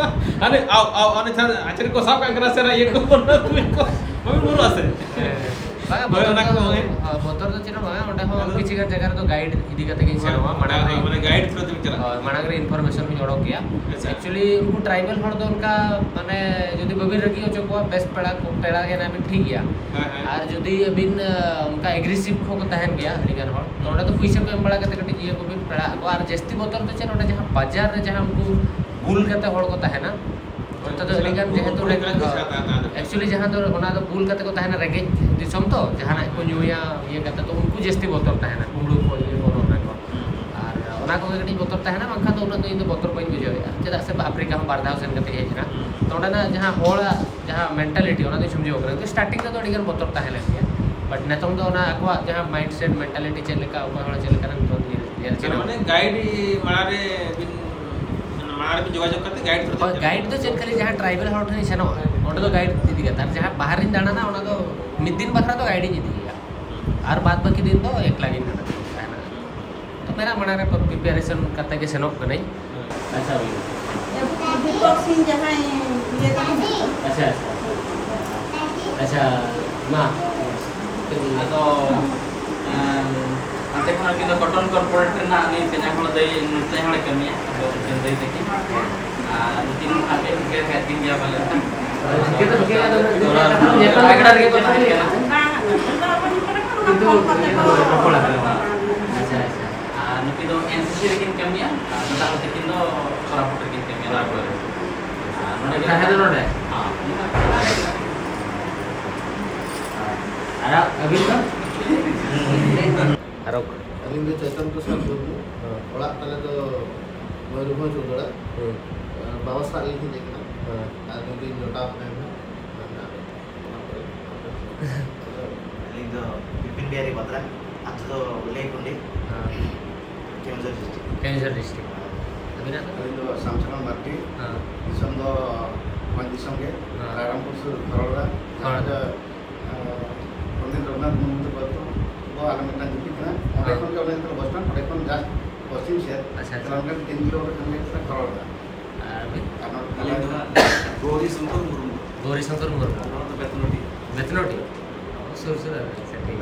ᱦᱟᱱᱮ ᱟᱣ, ᱟᱣ, ᱦᱟᱱᱮ ᱡᱟᱦᱟᱸ ᱟᱪᱟᱨ ᱠᱚ ᱥᱟᱵ ᱠᱟᱜ ᱠᱟᱱᱟ ᱥᱮ, ᱤᱭᱟᱹ ᱠᱚ ᱵᱚᱱ ᱛᱩᱭ ᱠᱚ, ᱵᱟᱵᱤᱱ ᱵᱚᱞᱚᱜᱼᱟ ᱥᱮ? ᱦᱮᱸ᱾ ᱵᱟᱝᱟ, ᱦᱳᱭ, ᱵᱚᱛᱚᱨ ᱚᱱᱟ ᱫᱚ, ᱠᱚ ᱦᱳᱭ᱾ ᱦᱮᱸ, ᱵᱚᱛᱚᱨ ᱫᱚ ᱪᱮᱫ ᱦᱚᱸ ᱵᱟᱝᱟ, ᱚᱸᱰᱮ ᱦᱚᱸ ᱟᱫᱚ ᱠᱤᱪᱷᱩ ᱜᱟᱱ ᱡᱟᱭᱜᱟ ᱨᱮᱫᱚ ᱜᱟᱭᱤᱰ ᱤᱫᱤ ᱠᱟᱛᱮ ᱜᱤᱧ ᱦᱳᱭ, ᱥᱮᱱᱚᱜᱼᱟ, ᱢᱟᱲᱟᱝ ᱦᱳᱭ, ᱨᱮ᱾ ᱢᱟᱱᱮ ᱜᱟᱭᱤᱰ ᱛᱷᱨᱩ ᱛᱮᱵᱤᱱ ᱪᱟᱞᱟᱜᱼᱟ᱾ ᱦᱳᱭ, ᱢᱟᱲᱟᱝ ᱨᱮ ᱤᱱᱯᱷᱚᱨᱢᱮᱥᱚᱱ ᱦᱚᱸᱧ ᱚᱰᱚᱠ ᱜᱮᱭᱟ᱾ ᱟᱪᱪᱷᱟ᱾ ᱮᱠᱪᱩᱭᱮᱞᱤ ᱩᱱᱠᱩ ᱴᱨᱟᱭᱵᱮᱞ ᱦᱚᱲ ᱫᱚ ᱚᱱᱠᱟ, ᱢᱟᱱᱮ, ᱡᱩᱫᱤ ᱵᱟᱹᱵᱤᱱ ᱨᱟᱹᱜᱤ ᱦᱚᱪᱚ ᱠᱚᱣᱟ, ᱵᱮᱥ ᱯᱮᱲᱟ ᱠᱚ, ᱯᱮᱲᱟ ᱜᱮ ᱱᱟᱜ ᱵᱤᱱ ᱴᱷᱤᱠ ᱜᱮᱭᱟ᱾ ᱦᱮᱸ, ᱦᱮᱸ᱾ ᱟᱨ ᱡᱩᱫᱤ ᱟᱹᱵᱤᱱ, ᱟᱸ, ᱚᱱᱠᱟ ᱮᱜᱨᱮᱥᱤᱵᱷ ᱠᱚᱦᱚᱸ ᱠᱚ ᱛᱟᱦᱮᱱ ᱜᱮᱭᱟ ᱟᱹᱰᱤ ᱜᱟᱱ ᱦᱚᱲ, ᱛᱚ ᱚᱸᱰᱮ ᱫᱚ ᱯᱩᱭᱥᱟᱹ ᱠᱚ ᱮᱢ ᱵᱟᱲᱟ ᱠᱟᱛᱮ ᱠᱟᱹᱴᱤᱡ ᱤᱭᱟᱹ ᱠᱚᱵᱤᱱ ᱯᱮᱲᱟ ᱟᱠᱚᱣᱟ᱾ ᱟᱨ ᱡᱟᱹᱥᱛᱤ ᱵᱚᱛᱚᱨ ᱫᱚ ᱪᱮᱫ, ᱚᱸᱰᱮ ᱡᱟᱦᱟᱸ ᱵᱟᱡᱟᱨ ᱨᱮ ᱡᱟᱦᱟᱸ ᱩᱱᱠᱩ ᱵᱩᱞ ᱠᱟᱛᱮ ᱦᱚᱲ ᱠᱚ ᱛᱟᱦᱮᱱᱟ, ᱚᱱᱛᱮ ᱫᱚ ᱟᱹᱰᱤ ᱜᱟᱱ ᱡᱮᱦᱮᱛᱩ ᱨᱮᱸᱜᱮᱡ, ᱮᱠᱪᱩᱭᱮᱞᱤ ᱡᱟᱦᱟᱸ ᱫᱚ ᱚᱱᱟ ᱫᱚ ᱵᱩᱞ ᱠᱟᱛᱮ ᱠᱚ ᱛᱟᱦᱮᱱᱟ, ᱨᱮᱸᱜᱮᱡ ᱫᱤᱥᱚᱢ ᱛᱚ, ᱡᱟᱦᱟᱱᱟᱜ ᱠᱚ ᱧᱩᱭᱟ, ᱤᱭᱟᱹ ᱠᱟᱛᱮ, ᱛᱚ ᱩᱱᱠᱩ ᱡᱟᱹᱥᱛᱤ ᱵᱚᱛᱚᱨ ᱛᱟᱦᱮᱱᱟ, ᱠᱩᱢᱵᱽᱲᱩ ᱠᱚ, ᱤᱭᱟᱹ ᱠᱚ, ᱚᱱᱟ ᱠᱚ᱾ ᱟᱨ ᱚᱱᱟ ᱠᱚᱜᱮ ᱠᱟᱹᱴᱤᱡ ᱵᱚᱛᱚᱨ ᱛᱟᱦᱮᱱᱟ, ᱵᱟᱝᱠᱷᱟᱱ ᱫᱚ ᱩᱱᱟᱹᱜ ᱫᱚ ᱤᱧ ᱫᱚ ᱵᱚᱛᱚᱨ ᱵᱟᱹᱧ ᱵᱩᱡᱷᱟᱹᱣᱮᱫᱼᱟ, ᱪᱮᱫᱟᱜ ᱥᱮ ᱟᱯᱷᱨᱤᱠᱟ ᱦᱚᱸ ᱵᱟᱨ ᱫᱷᱟᱣ ᱥᱮᱱ ᱠᱟᱛᱮ ᱦᱮᱡ ᱮᱱᱟ᱾ ᱛᱚ ᱚᱸᱰᱮᱱᱟᱜ ᱡᱟᱦᱟᱸ ᱦᱚᱲᱟᱜ ᱡᱟᱦᱟᱸ ᱢᱮᱱᱴᱟᱞᱤᱴᱤ, ᱚᱱᱟ ᱫᱚᱧ ᱥᱚᱢᱡᱷᱟᱹᱣ ᱠᱟᱱᱟ᱾ ᱠᱤᱱᱛᱩ ᱥᱴᱟᱨᱴᱤᱝ ᱨᱮᱫᱚ ᱟᱹᱰᱤ ᱜᱟᱱ ᱵᱚᱛᱚᱨ ᱛᱟᱦᱮᱸ ᱞᱮᱱ ᱜᱮᱭᱟ, ᱵᱟᱴ ᱱᱤᱛᱚᱝ ᱫᱚ ᱚᱱᱟ ᱟᱠᱚᱣᱟᱜ ᱡᱟᱦᱟᱸ ᱢᱟᱭᱤᱱᱰ ᱥᱮᱴ, ᱢᱮᱱᱴᱟᱞᱤᱴᱤ ᱪᱮᱫ ᱞᱮᱠᱟ, ᱚᱠᱚᱭ ᱦᱚᱲ ᱪᱮᱫ ᱞᱮᱠᱟᱱ ᱱᱤᱛᱚᱝ ᱧᱮᱞ, ᱧᱮᱞ ᱛᱟᱨ ᱪᱟᱵᱟ᱾ ᱢᱟᱱᱮ ᱜᱟᱭᱤᱰ ᱢᱟᱲᱟᱝ ᱨᱮ ᱵᱤᱱ, ᱢᱟᱲᱟᱝ ᱨᱮᱵᱤᱱ ᱡᱳᱜᱟᱡᱳᱜᱽ ᱠᱟᱛᱮ ᱜᱟᱭᱤᱰ ᱛᱷᱨᱩ ᱛᱮ ᱦᱳᱭ, ᱪᱟᱞᱟᱜ᱾ ᱜᱟᱭᱤᱰ ᱫᱚ ᱪᱮᱫ, ᱠᱷᱟᱹᱞᱤ ᱡᱟᱦᱟᱸ ᱴᱨᱟᱭᱵᱮᱞ ᱦᱚᱲ ᱴᱷᱮᱱ ᱤᱧ ᱥᱮᱱᱚᱜᱼᱟ, ᱚᱸᱰᱮ ᱫᱚ ᱜᱟᱭᱤᱰ ᱤᱫᱤ ᱠᱟᱛᱮ, ᱟᱨ ᱡᱟᱦᱟᱸ ᱵᱟᱦᱨᱮᱧ ᱫᱟᱬᱟᱱᱟ, ᱚᱱᱟ ᱫᱚ ᱢᱤᱫ ᱫᱤᱱ ᱵᱟᱠᱷᱨᱟ ᱫᱚ ᱜᱟᱭᱤᱰ ᱤᱧ ᱤᱫᱤᱭᱮᱭᱟ, ᱟᱨ ᱵᱟᱫ ᱵᱟᱹᱠᱤ ᱫᱤᱱ ᱫᱚ ᱮᱠᱞᱟ ᱜᱤᱧ ᱫᱟᱬᱟᱱᱟ, ᱛᱟᱦᱮᱱᱟ᱾ ᱛᱚ ᱢᱮᱱᱟ ᱢᱟᱲᱟᱝ ᱨᱮ ᱯᱨᱤᱯᱟᱨᱮᱥᱚᱱ ᱠᱟᱛᱮ ᱜᱮ ᱥᱮᱱᱚᱜ ᱠᱟᱹᱱᱟᱹᱧ᱾ ᱟᱪᱪᱷᱟ, ᱦᱩᱭ ᱮᱱᱟ᱾ ᱫᱤᱯᱚᱠ ᱥᱤᱝ ᱡᱟᱦᱟᱸᱭ ᱤᱭᱟᱹ ᱛᱟᱦᱮᱸ ᱠᱟᱱᱟ᱾ ᱟᱪᱪᱷᱟ, ᱟᱪᱪᱷᱟ᱾ ᱟᱪᱪᱷᱟ, ᱢᱟ᱾ ᱟᱫᱚ, ᱮᱸ, ᱦᱟᱱᱛᱮ ᱠᱷᱚᱱ ᱩᱱᱠᱤᱱ ᱫᱚ ᱠᱚᱴᱚᱱ ᱠᱚᱨᱯᱳᱨᱮᱴ ᱨᱮᱱᱟᱜ ᱩᱱᱤ ᱛᱮᱧᱟᱝ ᱦᱚᱲ ᱫᱚᱭ, ᱛᱮᱧᱟᱝ ᱦᱚᱲᱮ ᱠᱟᱹᱢᱤᱭᱟ᱾ ᱟᱫᱚ ᱩᱱᱠᱤᱱ ᱫᱟᱹᱭ ᱛᱟᱹᱠᱤᱱ᱾ ᱟᱨ ᱩᱱᱠᱤᱱ ᱟᱯᱮ ᱴᱷᱤᱠᱟᱹ ᱠᱟᱜ ᱠᱤᱱ ᱜᱮᱭᱟ ᱯᱟᱞᱮ᱾ ᱴᱷᱤᱠᱟᱹ ᱫᱚ ᱴᱷᱤᱠᱟᱹ, ᱟᱫᱚ ᱩᱱᱟᱹᱜ ᱫᱤᱱ ᱛᱷᱚᱲᱟ ᱟᱠᱷᱲᱟ ᱨᱮᱜᱮ ᱠᱚ ᱛᱟᱦᱮᱸ ᱠᱟᱱᱟ᱾ ᱵᱟᱝ, ᱟᱫᱚ ᱚᱱᱟ ᱠᱤᱱᱛᱩ ᱯᱷᱳᱱ ᱠᱚᱛᱮ ᱠᱚ ᱨᱚᱯᱚᱲ ᱟᱠᱟᱱᱟ᱾ ᱟᱪᱪᱷᱟ, ᱟᱪᱪᱷᱟ᱾ ᱟᱨ ᱱᱩᱠᱤᱱ ᱫᱚ ᱮᱱ ᱥᱤ ᱥᱤ ᱨᱮᱠᱤᱱ ᱠᱟᱹᱢᱤᱭᱟ, ᱟᱨ ᱫᱟᱫᱟ ᱦᱚᱲ ᱛᱟᱹᱠᱤᱱ ᱫᱚ ᱠᱷᱚᱲᱟᱯᱩᱴ ᱨᱮᱠᱤᱱ ᱠᱟᱹᱢᱤᱭᱟ᱾ ᱠᱷᱚᱲᱟᱯᱩᱴ ᱨᱮ᱾ ᱟᱨ ᱱᱚᱰᱮ ᱜᱮ ᱛᱟᱦᱮᱸ ᱫᱚ ᱱᱚᱰᱮ? ᱦᱚᱸ᱾ ᱟᱨ ᱟᱹᱵᱤᱱ ᱫᱚ? ᱟᱨᱚ ᱟᱹᱞᱤᱧ ᱫᱚ ᱪᱮᱛᱚᱱ ᱯᱨᱚᱥᱟᱫᱽ ᱢᱩᱨᱢᱩ᱾ ᱦᱮᱸ᱾ ᱚᱲᱟᱜ ᱛᱟᱞᱮ ᱫᱚ ᱢᱚᱭᱩᱨᱵᱷᱚᱸᱡᱽ ᱩᱫᱽᱲᱟ᱾ ᱦᱮᱸ᱾ ᱵᱟᱵᱟ ᱥᱟᱞᱟᱜ ᱞᱤᱧ ᱦᱮᱡ ᱟᱠᱟᱱᱟ᱾ ᱦᱮᱸ᱾ ᱟᱨ ᱱᱩᱭ ᱫᱚᱧ ᱡᱚᱴᱟᱣ ᱠᱟᱱᱟ᱾ ᱟᱹᱞᱤᱧ ᱫᱚ ᱵᱤᱯᱤᱱ ᱵᱤᱦᱟᱨᱤ ᱵᱟᱛᱨᱟ, ᱟᱹᱛᱩ ᱫᱚ ᱞᱮᱠᱩᱱᱰᱤ, ᱦᱮᱸ᱾ ᱠᱮᱣᱚᱱᱡᱷᱚᱨ ᱰᱤᱥᱴᱨᱤᱠᱴ᱾ ᱠᱮᱣᱚᱱᱡᱷᱚᱨ ᱰᱤᱥᱴᱨᱤᱠᱴ᱾ ᱟᱹᱵᱤᱱᱟᱜ ᱫᱚ? ᱟᱹᱞᱤᱧ ᱫᱚ ᱥᱟᱢᱥᱟᱨᱟᱢ ᱢᱟᱨᱰᱤ, ᱦᱮᱸ᱾ ᱫᱤᱥᱚᱢ ᱫᱚ ᱱᱚᱣᱟ ᱫᱤᱥᱚᱢ ᱜᱮ, ᱦᱮᱸ᱾ ᱨᱟᱭᱨᱚᱝᱯᱩᱨ ᱥᱩᱨ ᱠᱷᱚᱨᱚᱲᱟ, ᱦᱮᱸ᱾ ᱡᱟᱦᱟᱸ ᱫᱚ, ᱟᱸ, ᱯᱚᱱᱰᱤᱛ ᱨᱚᱜᱷᱩᱱᱟᱛᱷ ᱢᱩᱨᱢᱩ ᱛᱟᱠᱚ ᱟᱹᱛᱩ ᱫᱚ ᱟᱞᱮ ᱢᱤᱫᱴᱟᱝ ᱡᱟᱹᱛᱤ ᱠᱟᱱᱟ᱾ ᱚᱸᱰᱮ ᱦᱮᱸ᱾ ᱠᱷᱚᱱ ᱜᱮ ᱚᱸᱰᱮ ᱫᱚ ᱵᱚᱥ ᱥᱴᱮᱱᱰ, ᱚᱸᱰᱮ ᱠᱷᱚᱱ just ᱯᱚᱥᱪᱤᱢ ᱥᱮᱫ, ᱟᱪᱪᱷᱟ, ᱟᱪᱪᱷᱟ᱾ ᱛᱟᱦᱞᱮ ᱚᱱᱠᱟ ᱛᱤᱱ ᱠᱤᱞᱳᱢᱤᱴᱟᱨ ᱠᱷᱟᱱ ᱜᱮ ᱠᱷᱚᱨᱚᱲᱟ᱾ ᱟᱨ ᱢᱤᱫ? ᱟᱨ ᱱᱚᱰᱮ ᱟᱹᱞᱤᱧ ᱫᱚ ᱦᱟᱸᱜ ᱜᱳᱨᱤ ᱥᱚᱝᱠᱚᱨ ᱢᱩᱨᱢᱩ᱾ ᱜᱳᱨᱤ ᱥᱚᱝᱠᱚᱨ ᱢᱩᱨᱢᱩ᱾ ᱱᱚᱣᱟ ᱫᱚ ᱵᱮᱛᱱᱚᱴᱤ᱾ ᱵᱮᱛᱱᱚᱴᱤ? ᱥᱩᱨ ᱥᱩᱨ ᱟᱨ ᱪᱮᱫ ᱴᱷᱤᱠ᱾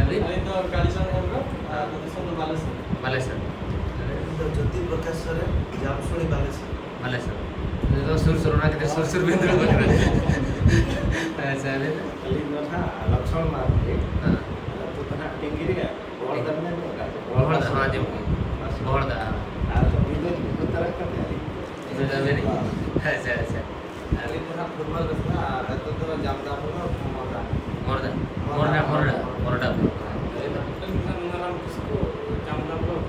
ᱟᱹᱵᱤᱱ? ᱟᱹᱞᱤᱧ ᱫᱚ ᱠᱟᱞᱤᱪᱚᱨᱚᱱ ᱦᱮᱢᱵᱨᱚᱢ, ᱟᱨ ᱟᱹᱛᱩ ᱫᱤᱥᱚᱢ ᱫᱚ ᱵᱟᱞᱮᱥᱚᱨ᱾ ᱵᱟᱞᱮᱥᱚᱨ᱾ ᱤᱧ ᱫᱚ ᱡᱳᱛᱤ ᱯᱨᱚᱠᱟᱥ ᱥᱚᱨᱮᱱ, ᱡᱟᱢᱥᱩᱲᱤ, ᱵᱟᱞᱮᱥᱚᱨ᱾ ᱵᱟᱞᱮᱥᱚᱨ᱾ ᱱᱤᱛᱚᱜ ᱫᱚ ᱥᱩᱨ ᱥᱩᱨ, ᱚᱱᱟ ᱠᱷᱟᱹᱛᱤᱨ ᱥᱩᱨ ᱥᱩᱨ ᱵᱤᱱ ᱫᱩᱲᱩᱵ ᱟᱠᱟᱱᱟ᱾ ᱟᱪᱪᱷᱟ, ᱟᱹᱵᱤᱱ? ᱟᱹᱞᱤᱧ ᱫᱚ ᱱᱟᱦᱟᱜ ᱞᱚᱠᱥᱢᱚᱱ ᱢᱟᱨᱰᱤ᱾ ᱦᱮᱸ᱾ ᱟᱹᱛᱩ ᱫᱚ ᱱᱟᱦᱟᱜ ᱴᱤᱝᱜᱤ ᱨᱮᱭᱟᱜ, ᱵᱚᱦᱚᱲᱫᱟ ᱵᱮᱱ ᱟᱸᱡᱚᱢ ᱠᱟᱜᱼᱟ? ᱵᱚᱦᱚᱲᱫᱟ, ᱦᱮᱸ, ᱟᱸᱡᱚᱢ ᱠᱟᱜᱼᱟ᱾ ᱵᱚᱦᱚᱲᱫᱟ, ᱦᱮᱸ᱾ ᱟᱨ ᱩᱱᱤ ᱫᱚ ᱧᱩᱛᱩᱢ ᱛᱟᱨᱟ ᱠᱟᱱ ᱛᱟᱭᱟ᱾ ᱩᱱᱤ ᱫᱚ ᱟᱹᱵᱤᱱ? ᱦᱮᱸ᱾ ᱟᱪᱪᱷᱟ, ᱟᱪᱪᱷᱟ᱾ ᱟᱹᱞᱤᱧ ᱫᱚ ᱱᱟᱦᱟᱜ ᱯᱷᱩᱴᱵᱚᱞ ᱜᱟᱛᱮ, ᱟᱨ ᱟᱹᱛᱩ ᱫᱚ ᱡᱟᱢᱫᱟ ᱵᱚᱞᱚ, ᱢᱚᱨᱫᱟ᱾ ᱢᱚᱨᱫᱟ? ᱢᱚᱨᱫᱟ, ᱢᱚᱨᱫᱟ, ᱢᱚᱨᱫᱟ᱾ ᱟᱹᱞᱤᱧ ᱫᱚ ᱱᱟᱦᱟᱜ ᱱᱩᱱᱟᱨᱟᱢ ᱠᱤᱥᱠᱩ, ᱡᱟᱢᱫᱟ ᱵᱞᱚᱠ᱾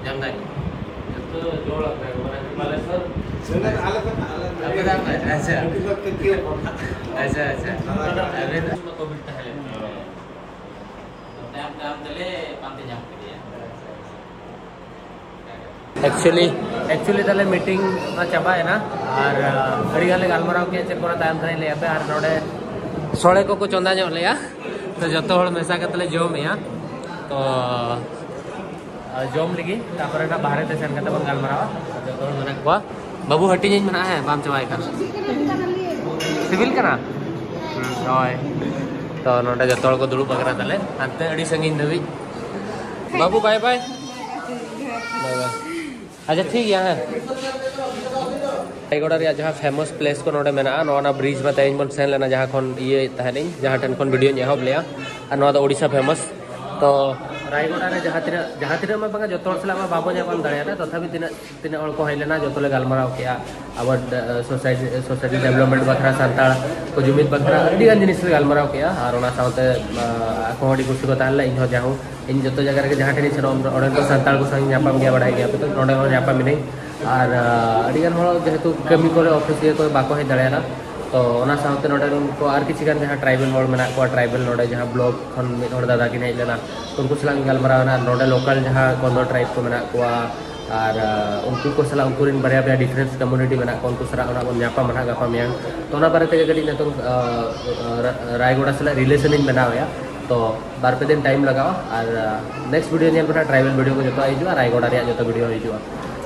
ᱡᱟᱢᱫᱟ ᱜᱮ? ᱡᱚᱛᱚ ᱡᱚᱲ ᱟᱯᱮ, ᱢᱟᱱᱮ ᱵᱟᱞᱮᱥᱚᱨ? ᱟᱞᱮ ᱫᱚ ᱱᱟᱦᱟᱜ, ᱟᱞᱮ ᱫᱚ ᱟᱯᱮ ᱫᱚ ᱟᱯᱮ? ᱟᱪᱪᱷᱟ᱾ ᱟᱹᱰᱤ ᱵᱷᱟᱜᱽ ᱛᱮ ᱠᱮᱣ ᱠᱚ ᱱᱟᱦᱟᱜ᱾ ᱟᱪᱪᱷᱟ, ᱟᱪᱪᱷᱟ᱾ ᱟᱵᱮᱱ ᱫᱚ? ᱠᱳᱵᱷᱤᱰ ᱛᱟᱦᱮᱸ ᱞᱮᱱᱟ᱾ ᱛᱟᱭᱚᱢ ᱛᱟᱭᱚᱢ ᱛᱮᱞᱮ ᱯᱟᱱᱛᱮ ᱧᱟᱢ ᱠᱮᱫᱮᱭᱟ᱾ Actually, actually ᱛᱟᱦᱞᱮ meeting ᱢᱟ ᱪᱟᱵᱟᱭᱮᱱᱟ ᱟᱨ, ᱟᱹᱰᱤ ᱜᱟᱱ ᱞᱮ ᱜᱟᱞᱢᱟᱨᱟᱣ ᱠᱮᱫᱟ, ᱪᱮᱫ ᱠᱚ ᱛᱟᱭᱚᱢ ᱛᱮᱞᱤᱧ ᱞᱟᱹᱭ ᱟᱯᱮᱭᱟ᱾ ᱟᱨ ᱱᱚᱰᱮ ᱥᱚᱲᱮ ᱠᱚᱠᱚ ᱪᱚᱸᱫᱟ ᱧᱚᱜ ᱞᱮᱭᱟ, ᱛᱚ ᱡᱚᱛᱚ ᱦᱚᱲ ᱢᱮᱥᱟ ᱠᱟᱛᱮ ᱞᱮ ᱡᱚᱢᱮᱜᱼᱟ᱾ ᱛᱚ ᱟᱨ ᱡᱚᱢ ᱞᱟᱹᱜᱤᱫ, ᱛᱟᱨᱯᱚᱨᱮ ᱱᱟᱜ ᱵᱟᱦᱨᱮ ᱛᱮ ᱥᱮᱱ ᱠᱟᱛᱮ ᱵᱚᱱ ᱜᱟᱞᱢᱟᱨᱟᱣᱟ᱾ ᱡᱚᱛᱚ ᱦᱚᱲ ᱢᱮᱱᱟᱜ ᱠᱚᱣᱟ᱾ ᱵᱟᱹᱵᱩ, ᱦᱟᱹᱴᱤᱧ ᱤᱧ ᱢᱮᱱᱟᱜᱼᱟ, ᱦᱮᱸ, ᱵᱟᱢ ᱪᱟᱵᱟᱭ ᱠᱟᱱ᱾ ᱥᱤᱵᱤᱞ ᱠᱟᱱᱟ? ᱦᱩᱸ, ᱦᱳᱭ᱾ ᱛᱚ, ᱱᱚᱰᱮ ᱡᱚᱛᱚ ᱦᱚᱲ ᱠᱚ ᱫᱩᱲᱩᱵ ᱟᱠᱟᱱᱟ ᱛᱟᱞᱮ, ᱦᱟᱱᱛᱮ ᱟᱹᱰᱤ ᱥᱟᱺᱜᱤᱧ ᱫᱷᱟᱹᱵᱤᱡ᱾ ᱵᱟᱹᱵᱩ, bye bye᱾ Bye bye᱾ ᱟᱪᱪᱷᱟ, ᱴᱷᱤᱠ ᱜᱮᱭᱟ, ᱦᱮᱸ᱾ ᱨᱟᱭᱜᱚᱲᱟ ᱨᱮᱭᱟᱜ ᱡᱟᱦᱟᱸ famous place ᱠᱚ ᱱᱚᱰᱮ ᱢᱮᱱᱟᱜᱼᱟ, ᱱᱚᱣᱟ ᱚᱱᱟ bridge ᱢᱟ ᱛᱮᱦᱮᱧ ᱵᱚᱱ ᱥᱮᱱ ᱞᱮᱱᱟ, ᱡᱟᱦᱟᱸ ᱠᱷᱚᱱ ᱤᱭᱟᱹᱭᱮᱫ ᱛᱟᱦᱮᱱᱤᱧ, ᱡᱟᱦᱟᱸ ᱴᱷᱮᱱ ᱠᱷᱚᱱ videoᱧ ᱮᱦᱚᱵ ᱞᱮᱜᱼᱟ, ᱟᱨ ᱱᱚᱣᱟ ᱫᱚ ᱳᱰᱤᱥᱟ famous᱾ ᱛᱚ ᱨᱟᱭᱜᱚᱲᱟ ᱨᱮ ᱡᱟᱦᱟᱸ ᱛᱤᱱᱟᱹᱜ, ᱡᱟᱦᱟᱸ ᱛᱤᱱᱟᱹᱜ ᱢᱟ ᱵᱟᱝᱟ, ᱡᱚᱛᱚ ᱦᱚᱲ ᱥᱟᱞᱟᱜ ᱢᱟ ᱵᱟᱵᱚ ᱧᱟᱯᱟᱢ ᱫᱟᱲᱮᱭᱟᱫᱟ, ᱛᱚᱛᱷᱟᱯᱤ ᱛᱤᱱᱟᱹᱜ, ᱛᱤᱱᱟᱹᱜ ᱦᱚᱲ ᱠᱚ ᱦᱮᱡ ᱞᱮᱱᱟ, ᱡᱚᱛᱚ ᱞᱮ ᱜᱟᱞᱢᱟᱨᱟᱣ ᱠᱮᱜᱼᱟ᱾ ᱟᱵᱚ, ᱮ, society, society development ᱵᱟᱠᱷᱨᱟ, ᱥᱟᱱᱛᱟᱲ ᱠᱚ ᱡᱩᱢᱤᱫ ᱵᱟᱠᱷᱨᱟ ᱟᱹᱰᱤ ᱜᱟᱱ ᱡᱤᱱᱤᱥ ᱞᱮ ᱜᱟᱞᱢᱟᱨᱟᱣ ᱠᱮᱜᱼᱟ᱾ ᱟᱨ ᱚᱱᱟ ᱥᱟᱶᱛᱮ, ᱟ, ᱟᱠᱚ ᱦᱚᱸ ᱟᱹᱰᱤ ᱠᱩᱥᱤ ᱠᱚ ᱛᱟᱦᱮᱸ ᱞᱮᱱᱟ, ᱤᱧ ᱦᱚᱸ ᱡᱟᱦᱳᱠ ᱤᱧ ᱡᱚᱛᱚ ᱡᱟᱭᱜᱟ ᱨᱮᱜᱮ ᱡᱟᱦᱟᱸ ᱴᱷᱮᱱᱤᱧ ᱥᱮᱱᱚᱜᱼᱟ, ᱚᱸᱰᱮ ᱫᱚ ᱥᱟᱱᱛᱟᱲ ᱠᱚ ᱥᱟᱶ ᱤᱧ ᱧᱟᱯᱟᱢ ᱜᱮᱭᱟ, ᱵᱟᱲᱟᱭ ᱜᱮᱭᱟ ᱯᱮ ᱛᱚ, ᱱᱚᱸᱰᱮ ᱦᱚᱸ ᱧᱟᱯᱟᱢ ᱢᱤᱱᱟᱹᱧ᱾ ᱟᱨ, ᱟᱹᱰᱤᱜᱟᱱ ᱦᱚᱲ ᱡᱮᱦᱮᱛᱩ ᱠᱟᱹᱢᱤ ᱠᱚᱨᱮ, ᱚᱯᱷᱤᱥ ᱤᱭᱟᱹ ᱠᱚᱨᱮ ᱵᱟᱠᱚ ᱦᱮᱡ ᱫᱟᱲᱮᱭᱟᱫᱟ, ᱛᱚ ᱚᱱᱟ ᱥᱟᱶᱛᱮ ᱱᱚᱸᱰᱮ ᱨᱮᱱ ᱠᱚ ᱟᱨ ᱠᱤᱪᱷᱩ ᱜᱟᱱ ᱡᱟᱦᱟᱸ tribal ᱦᱚᱲ ᱢᱮᱱᱟᱜ ᱠᱚᱣᱟ, tribal ᱱᱚᱸᱰᱮ ᱡᱟᱦᱟᱸ block ᱠᱷᱚᱱ ᱢᱤᱫ ᱦᱚᱲ ᱫᱟᱫᱟ ᱠᱤᱱ ᱦᱮᱡ ᱞᱮᱱᱟ, ᱩᱱᱠᱩ ᱥᱟᱞᱟᱜ ᱤᱧ ᱜᱟᱞᱢᱟᱨᱟᱣ ᱮᱱᱟ᱾ ᱟᱨ ᱱᱚᱸᱰᱮ local ᱡᱟᱦᱟᱸ ᱠᱚᱱᱫᱚ tribe ᱠᱚ ᱢᱮᱱᱟᱜ ᱠᱚᱣᱟ, ᱟᱨ ᱟᱨ ᱩᱱᱠᱩ ᱠᱚ ᱥᱟᱞᱟᱜ, ᱩᱱᱠᱩ ᱨᱮᱱ ᱵᱟᱨᱭᱟ ᱯᱮᱭᱟ ᱰᱤᱯᱷᱟᱨᱮᱱᱴ ᱠᱚᱢᱤᱭᱩᱱᱤᱴᱤ ᱢᱮᱱᱟᱜ ᱠᱚᱣᱟ, ᱩᱱᱠᱩ ᱥᱟᱞᱟᱜ ᱚᱱᱟ ᱵᱚᱱ ᱧᱟᱯᱟᱢᱟ ᱱᱟᱦᱟᱜ ᱜᱟᱯᱟ ᱢᱮᱭᱟᱝ᱾ ᱛᱚ ᱚᱱᱟ ᱵᱟᱨᱮ ᱛᱮᱜᱮ ᱠᱟᱹᱴᱤᱡ ᱱᱤᱛᱚᱝ ᱨᱟᱭᱜᱚᱰᱟ ᱥᱟᱞᱟᱜ ᱨᱤᱞᱮᱥᱚᱱ ᱤᱧ ᱵᱮᱱᱟᱣᱮᱜᱼᱟ᱾ ᱛᱚ ᱵᱟᱨ ᱯᱮ ᱫᱤᱱ ᱴᱟᱭᱤᱢ ᱞᱟᱜᱟᱜᱼᱟ᱾ ᱟᱨ ᱱᱮᱠᱥᱴ ᱵᱷᱤᱰᱤᱭᱳ ᱧᱮᱞ ᱯᱮ ᱱᱟᱦᱟᱜ, ᱴᱨᱟᱭᱵᱟᱞ ᱵᱷᱤᱰᱤᱭᱳ ᱠᱚ ᱡᱚᱛᱚᱣᱟᱜ ᱦᱤᱡᱩᱜᱼᱟ, ᱨᱟᱭᱜᱚᱰᱟ ᱨᱮᱭᱟᱜ ᱡᱚᱛᱚ ᱵᱷᱤᱰᱤᱭᱳ ᱦᱤᱡᱩᱜᱼᱟ᱾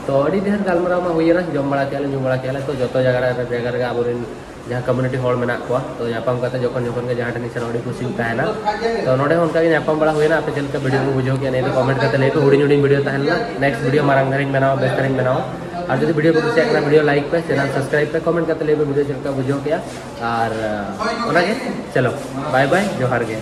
ᱛᱚ ᱟᱹᱰᱤ ᱰᱷᱮᱨ ᱜᱟᱞᱢᱟᱨᱟᱣ ᱢᱟ ᱦᱩᱭᱮᱱᱟ, ᱡᱚᱢ ᱵᱟᱲᱟ ᱠᱮᱜᱼᱟ ᱞᱮ, ᱧᱩ ᱵᱟᱲᱟ ᱠᱮᱜᱼᱟ ᱞᱮ᱾ ᱛᱚ ᱡᱚᱛᱚ ᱡᱟᱭᱜᱟ ᱨᱮ, ᱡᱟᱭᱜᱟ ᱨᱮᱜᱮ ᱟᱵᱚᱨᱮᱱ ᱡᱟᱦᱟᱸ ᱠᱚᱢᱤᱭᱩᱱᱤᱴᱤ ᱦᱚᱲ ᱢᱮᱱᱟᱜ ᱠᱚᱣᱟ, ᱛᱚ ᱧᱟᱯᱟᱢ ᱠᱟᱛᱮ ᱡᱚᱠᱷᱚᱱ ᱡᱚᱠᱷᱚᱱ ᱜᱮ ᱡᱟᱦᱟᱸ ᱴᱷᱮᱱ ᱤᱧ ᱥᱮᱱᱚᱜ ᱟᱹᱰᱤ ᱠᱩᱥᱤᱧ ᱛᱟᱦᱮᱱᱟ᱾ ᱛᱚ ᱱᱚᱰᱮ ᱦᱚᱸ ᱚᱱᱠᱟ ᱜᱮ ᱧᱟᱯᱟᱢ ᱵᱟᱲᱟ ᱦᱩᱭᱮᱱᱟ᱾ ᱟᱯᱮ ᱪᱮᱫ ᱞᱮᱠᱟ ᱵᱷᱤᱰᱤᱭᱳ ᱯᱮ ᱵᱩᱡᱷᱟᱹᱣ ᱠᱮᱜᱼᱟ, ᱱᱤᱭᱟᱹ ᱫᱚ ᱠᱚᱢᱮᱱᱴ ᱠᱟᱛᱮ ᱞᱟᱹᱭ ᱯᱮ᱾ ᱦᱩᱰᱤᱧ ᱦᱩᱰᱤᱧ ᱵᱷᱤᱰᱤᱭᱳ ᱛᱟᱦᱮᱸ ᱞᱮᱱᱟ, ᱱᱮᱠᱥᱴ ᱵᱷᱤᱰᱤᱭᱳ ᱢᱟᱨᱟᱝ ᱫᱷᱟᱨᱟᱧ ᱵᱮᱱᱟᱣᱟ, ᱵᱮᱥ ᱫᱷᱟᱨᱟᱧ ᱵᱮᱱᱟᱣᱟ᱾ ᱟᱨ ᱡᱩᱫᱤ ᱵᱷᱤᱰᱤᱭᱳ ᱯᱮ ᱠᱩᱥᱤᱭᱟᱜ ᱠᱟᱱᱟ, ᱵᱷᱤᱰᱤᱭᱳ ᱞᱟᱭᱤᱠ ᱯᱮ, ᱪᱮᱱᱮᱞ ᱥᱟᱵᱥᱠᱨᱟᱭᱤᱵ ᱯᱮ, ᱠᱚᱢᱮᱱᱴ ᱠᱟᱛᱮ ᱞᱟᱹᱭ ᱯᱮ ᱵᱷᱤᱰᱤᱭᱳ ᱪᱮᱫ ᱞᱮᱠᱟ ᱵᱩᱡᱷᱟᱹᱣ ᱠᱮᱜᱼᱟ᱾ ᱟᱨ ᱚᱱᱟᱜᱮ, ᱪᱚᱞᱚ, ᱵᱟᱭ ᱵᱟᱭ, ᱡᱚᱦᱟᱨ ᱜᱮ᱾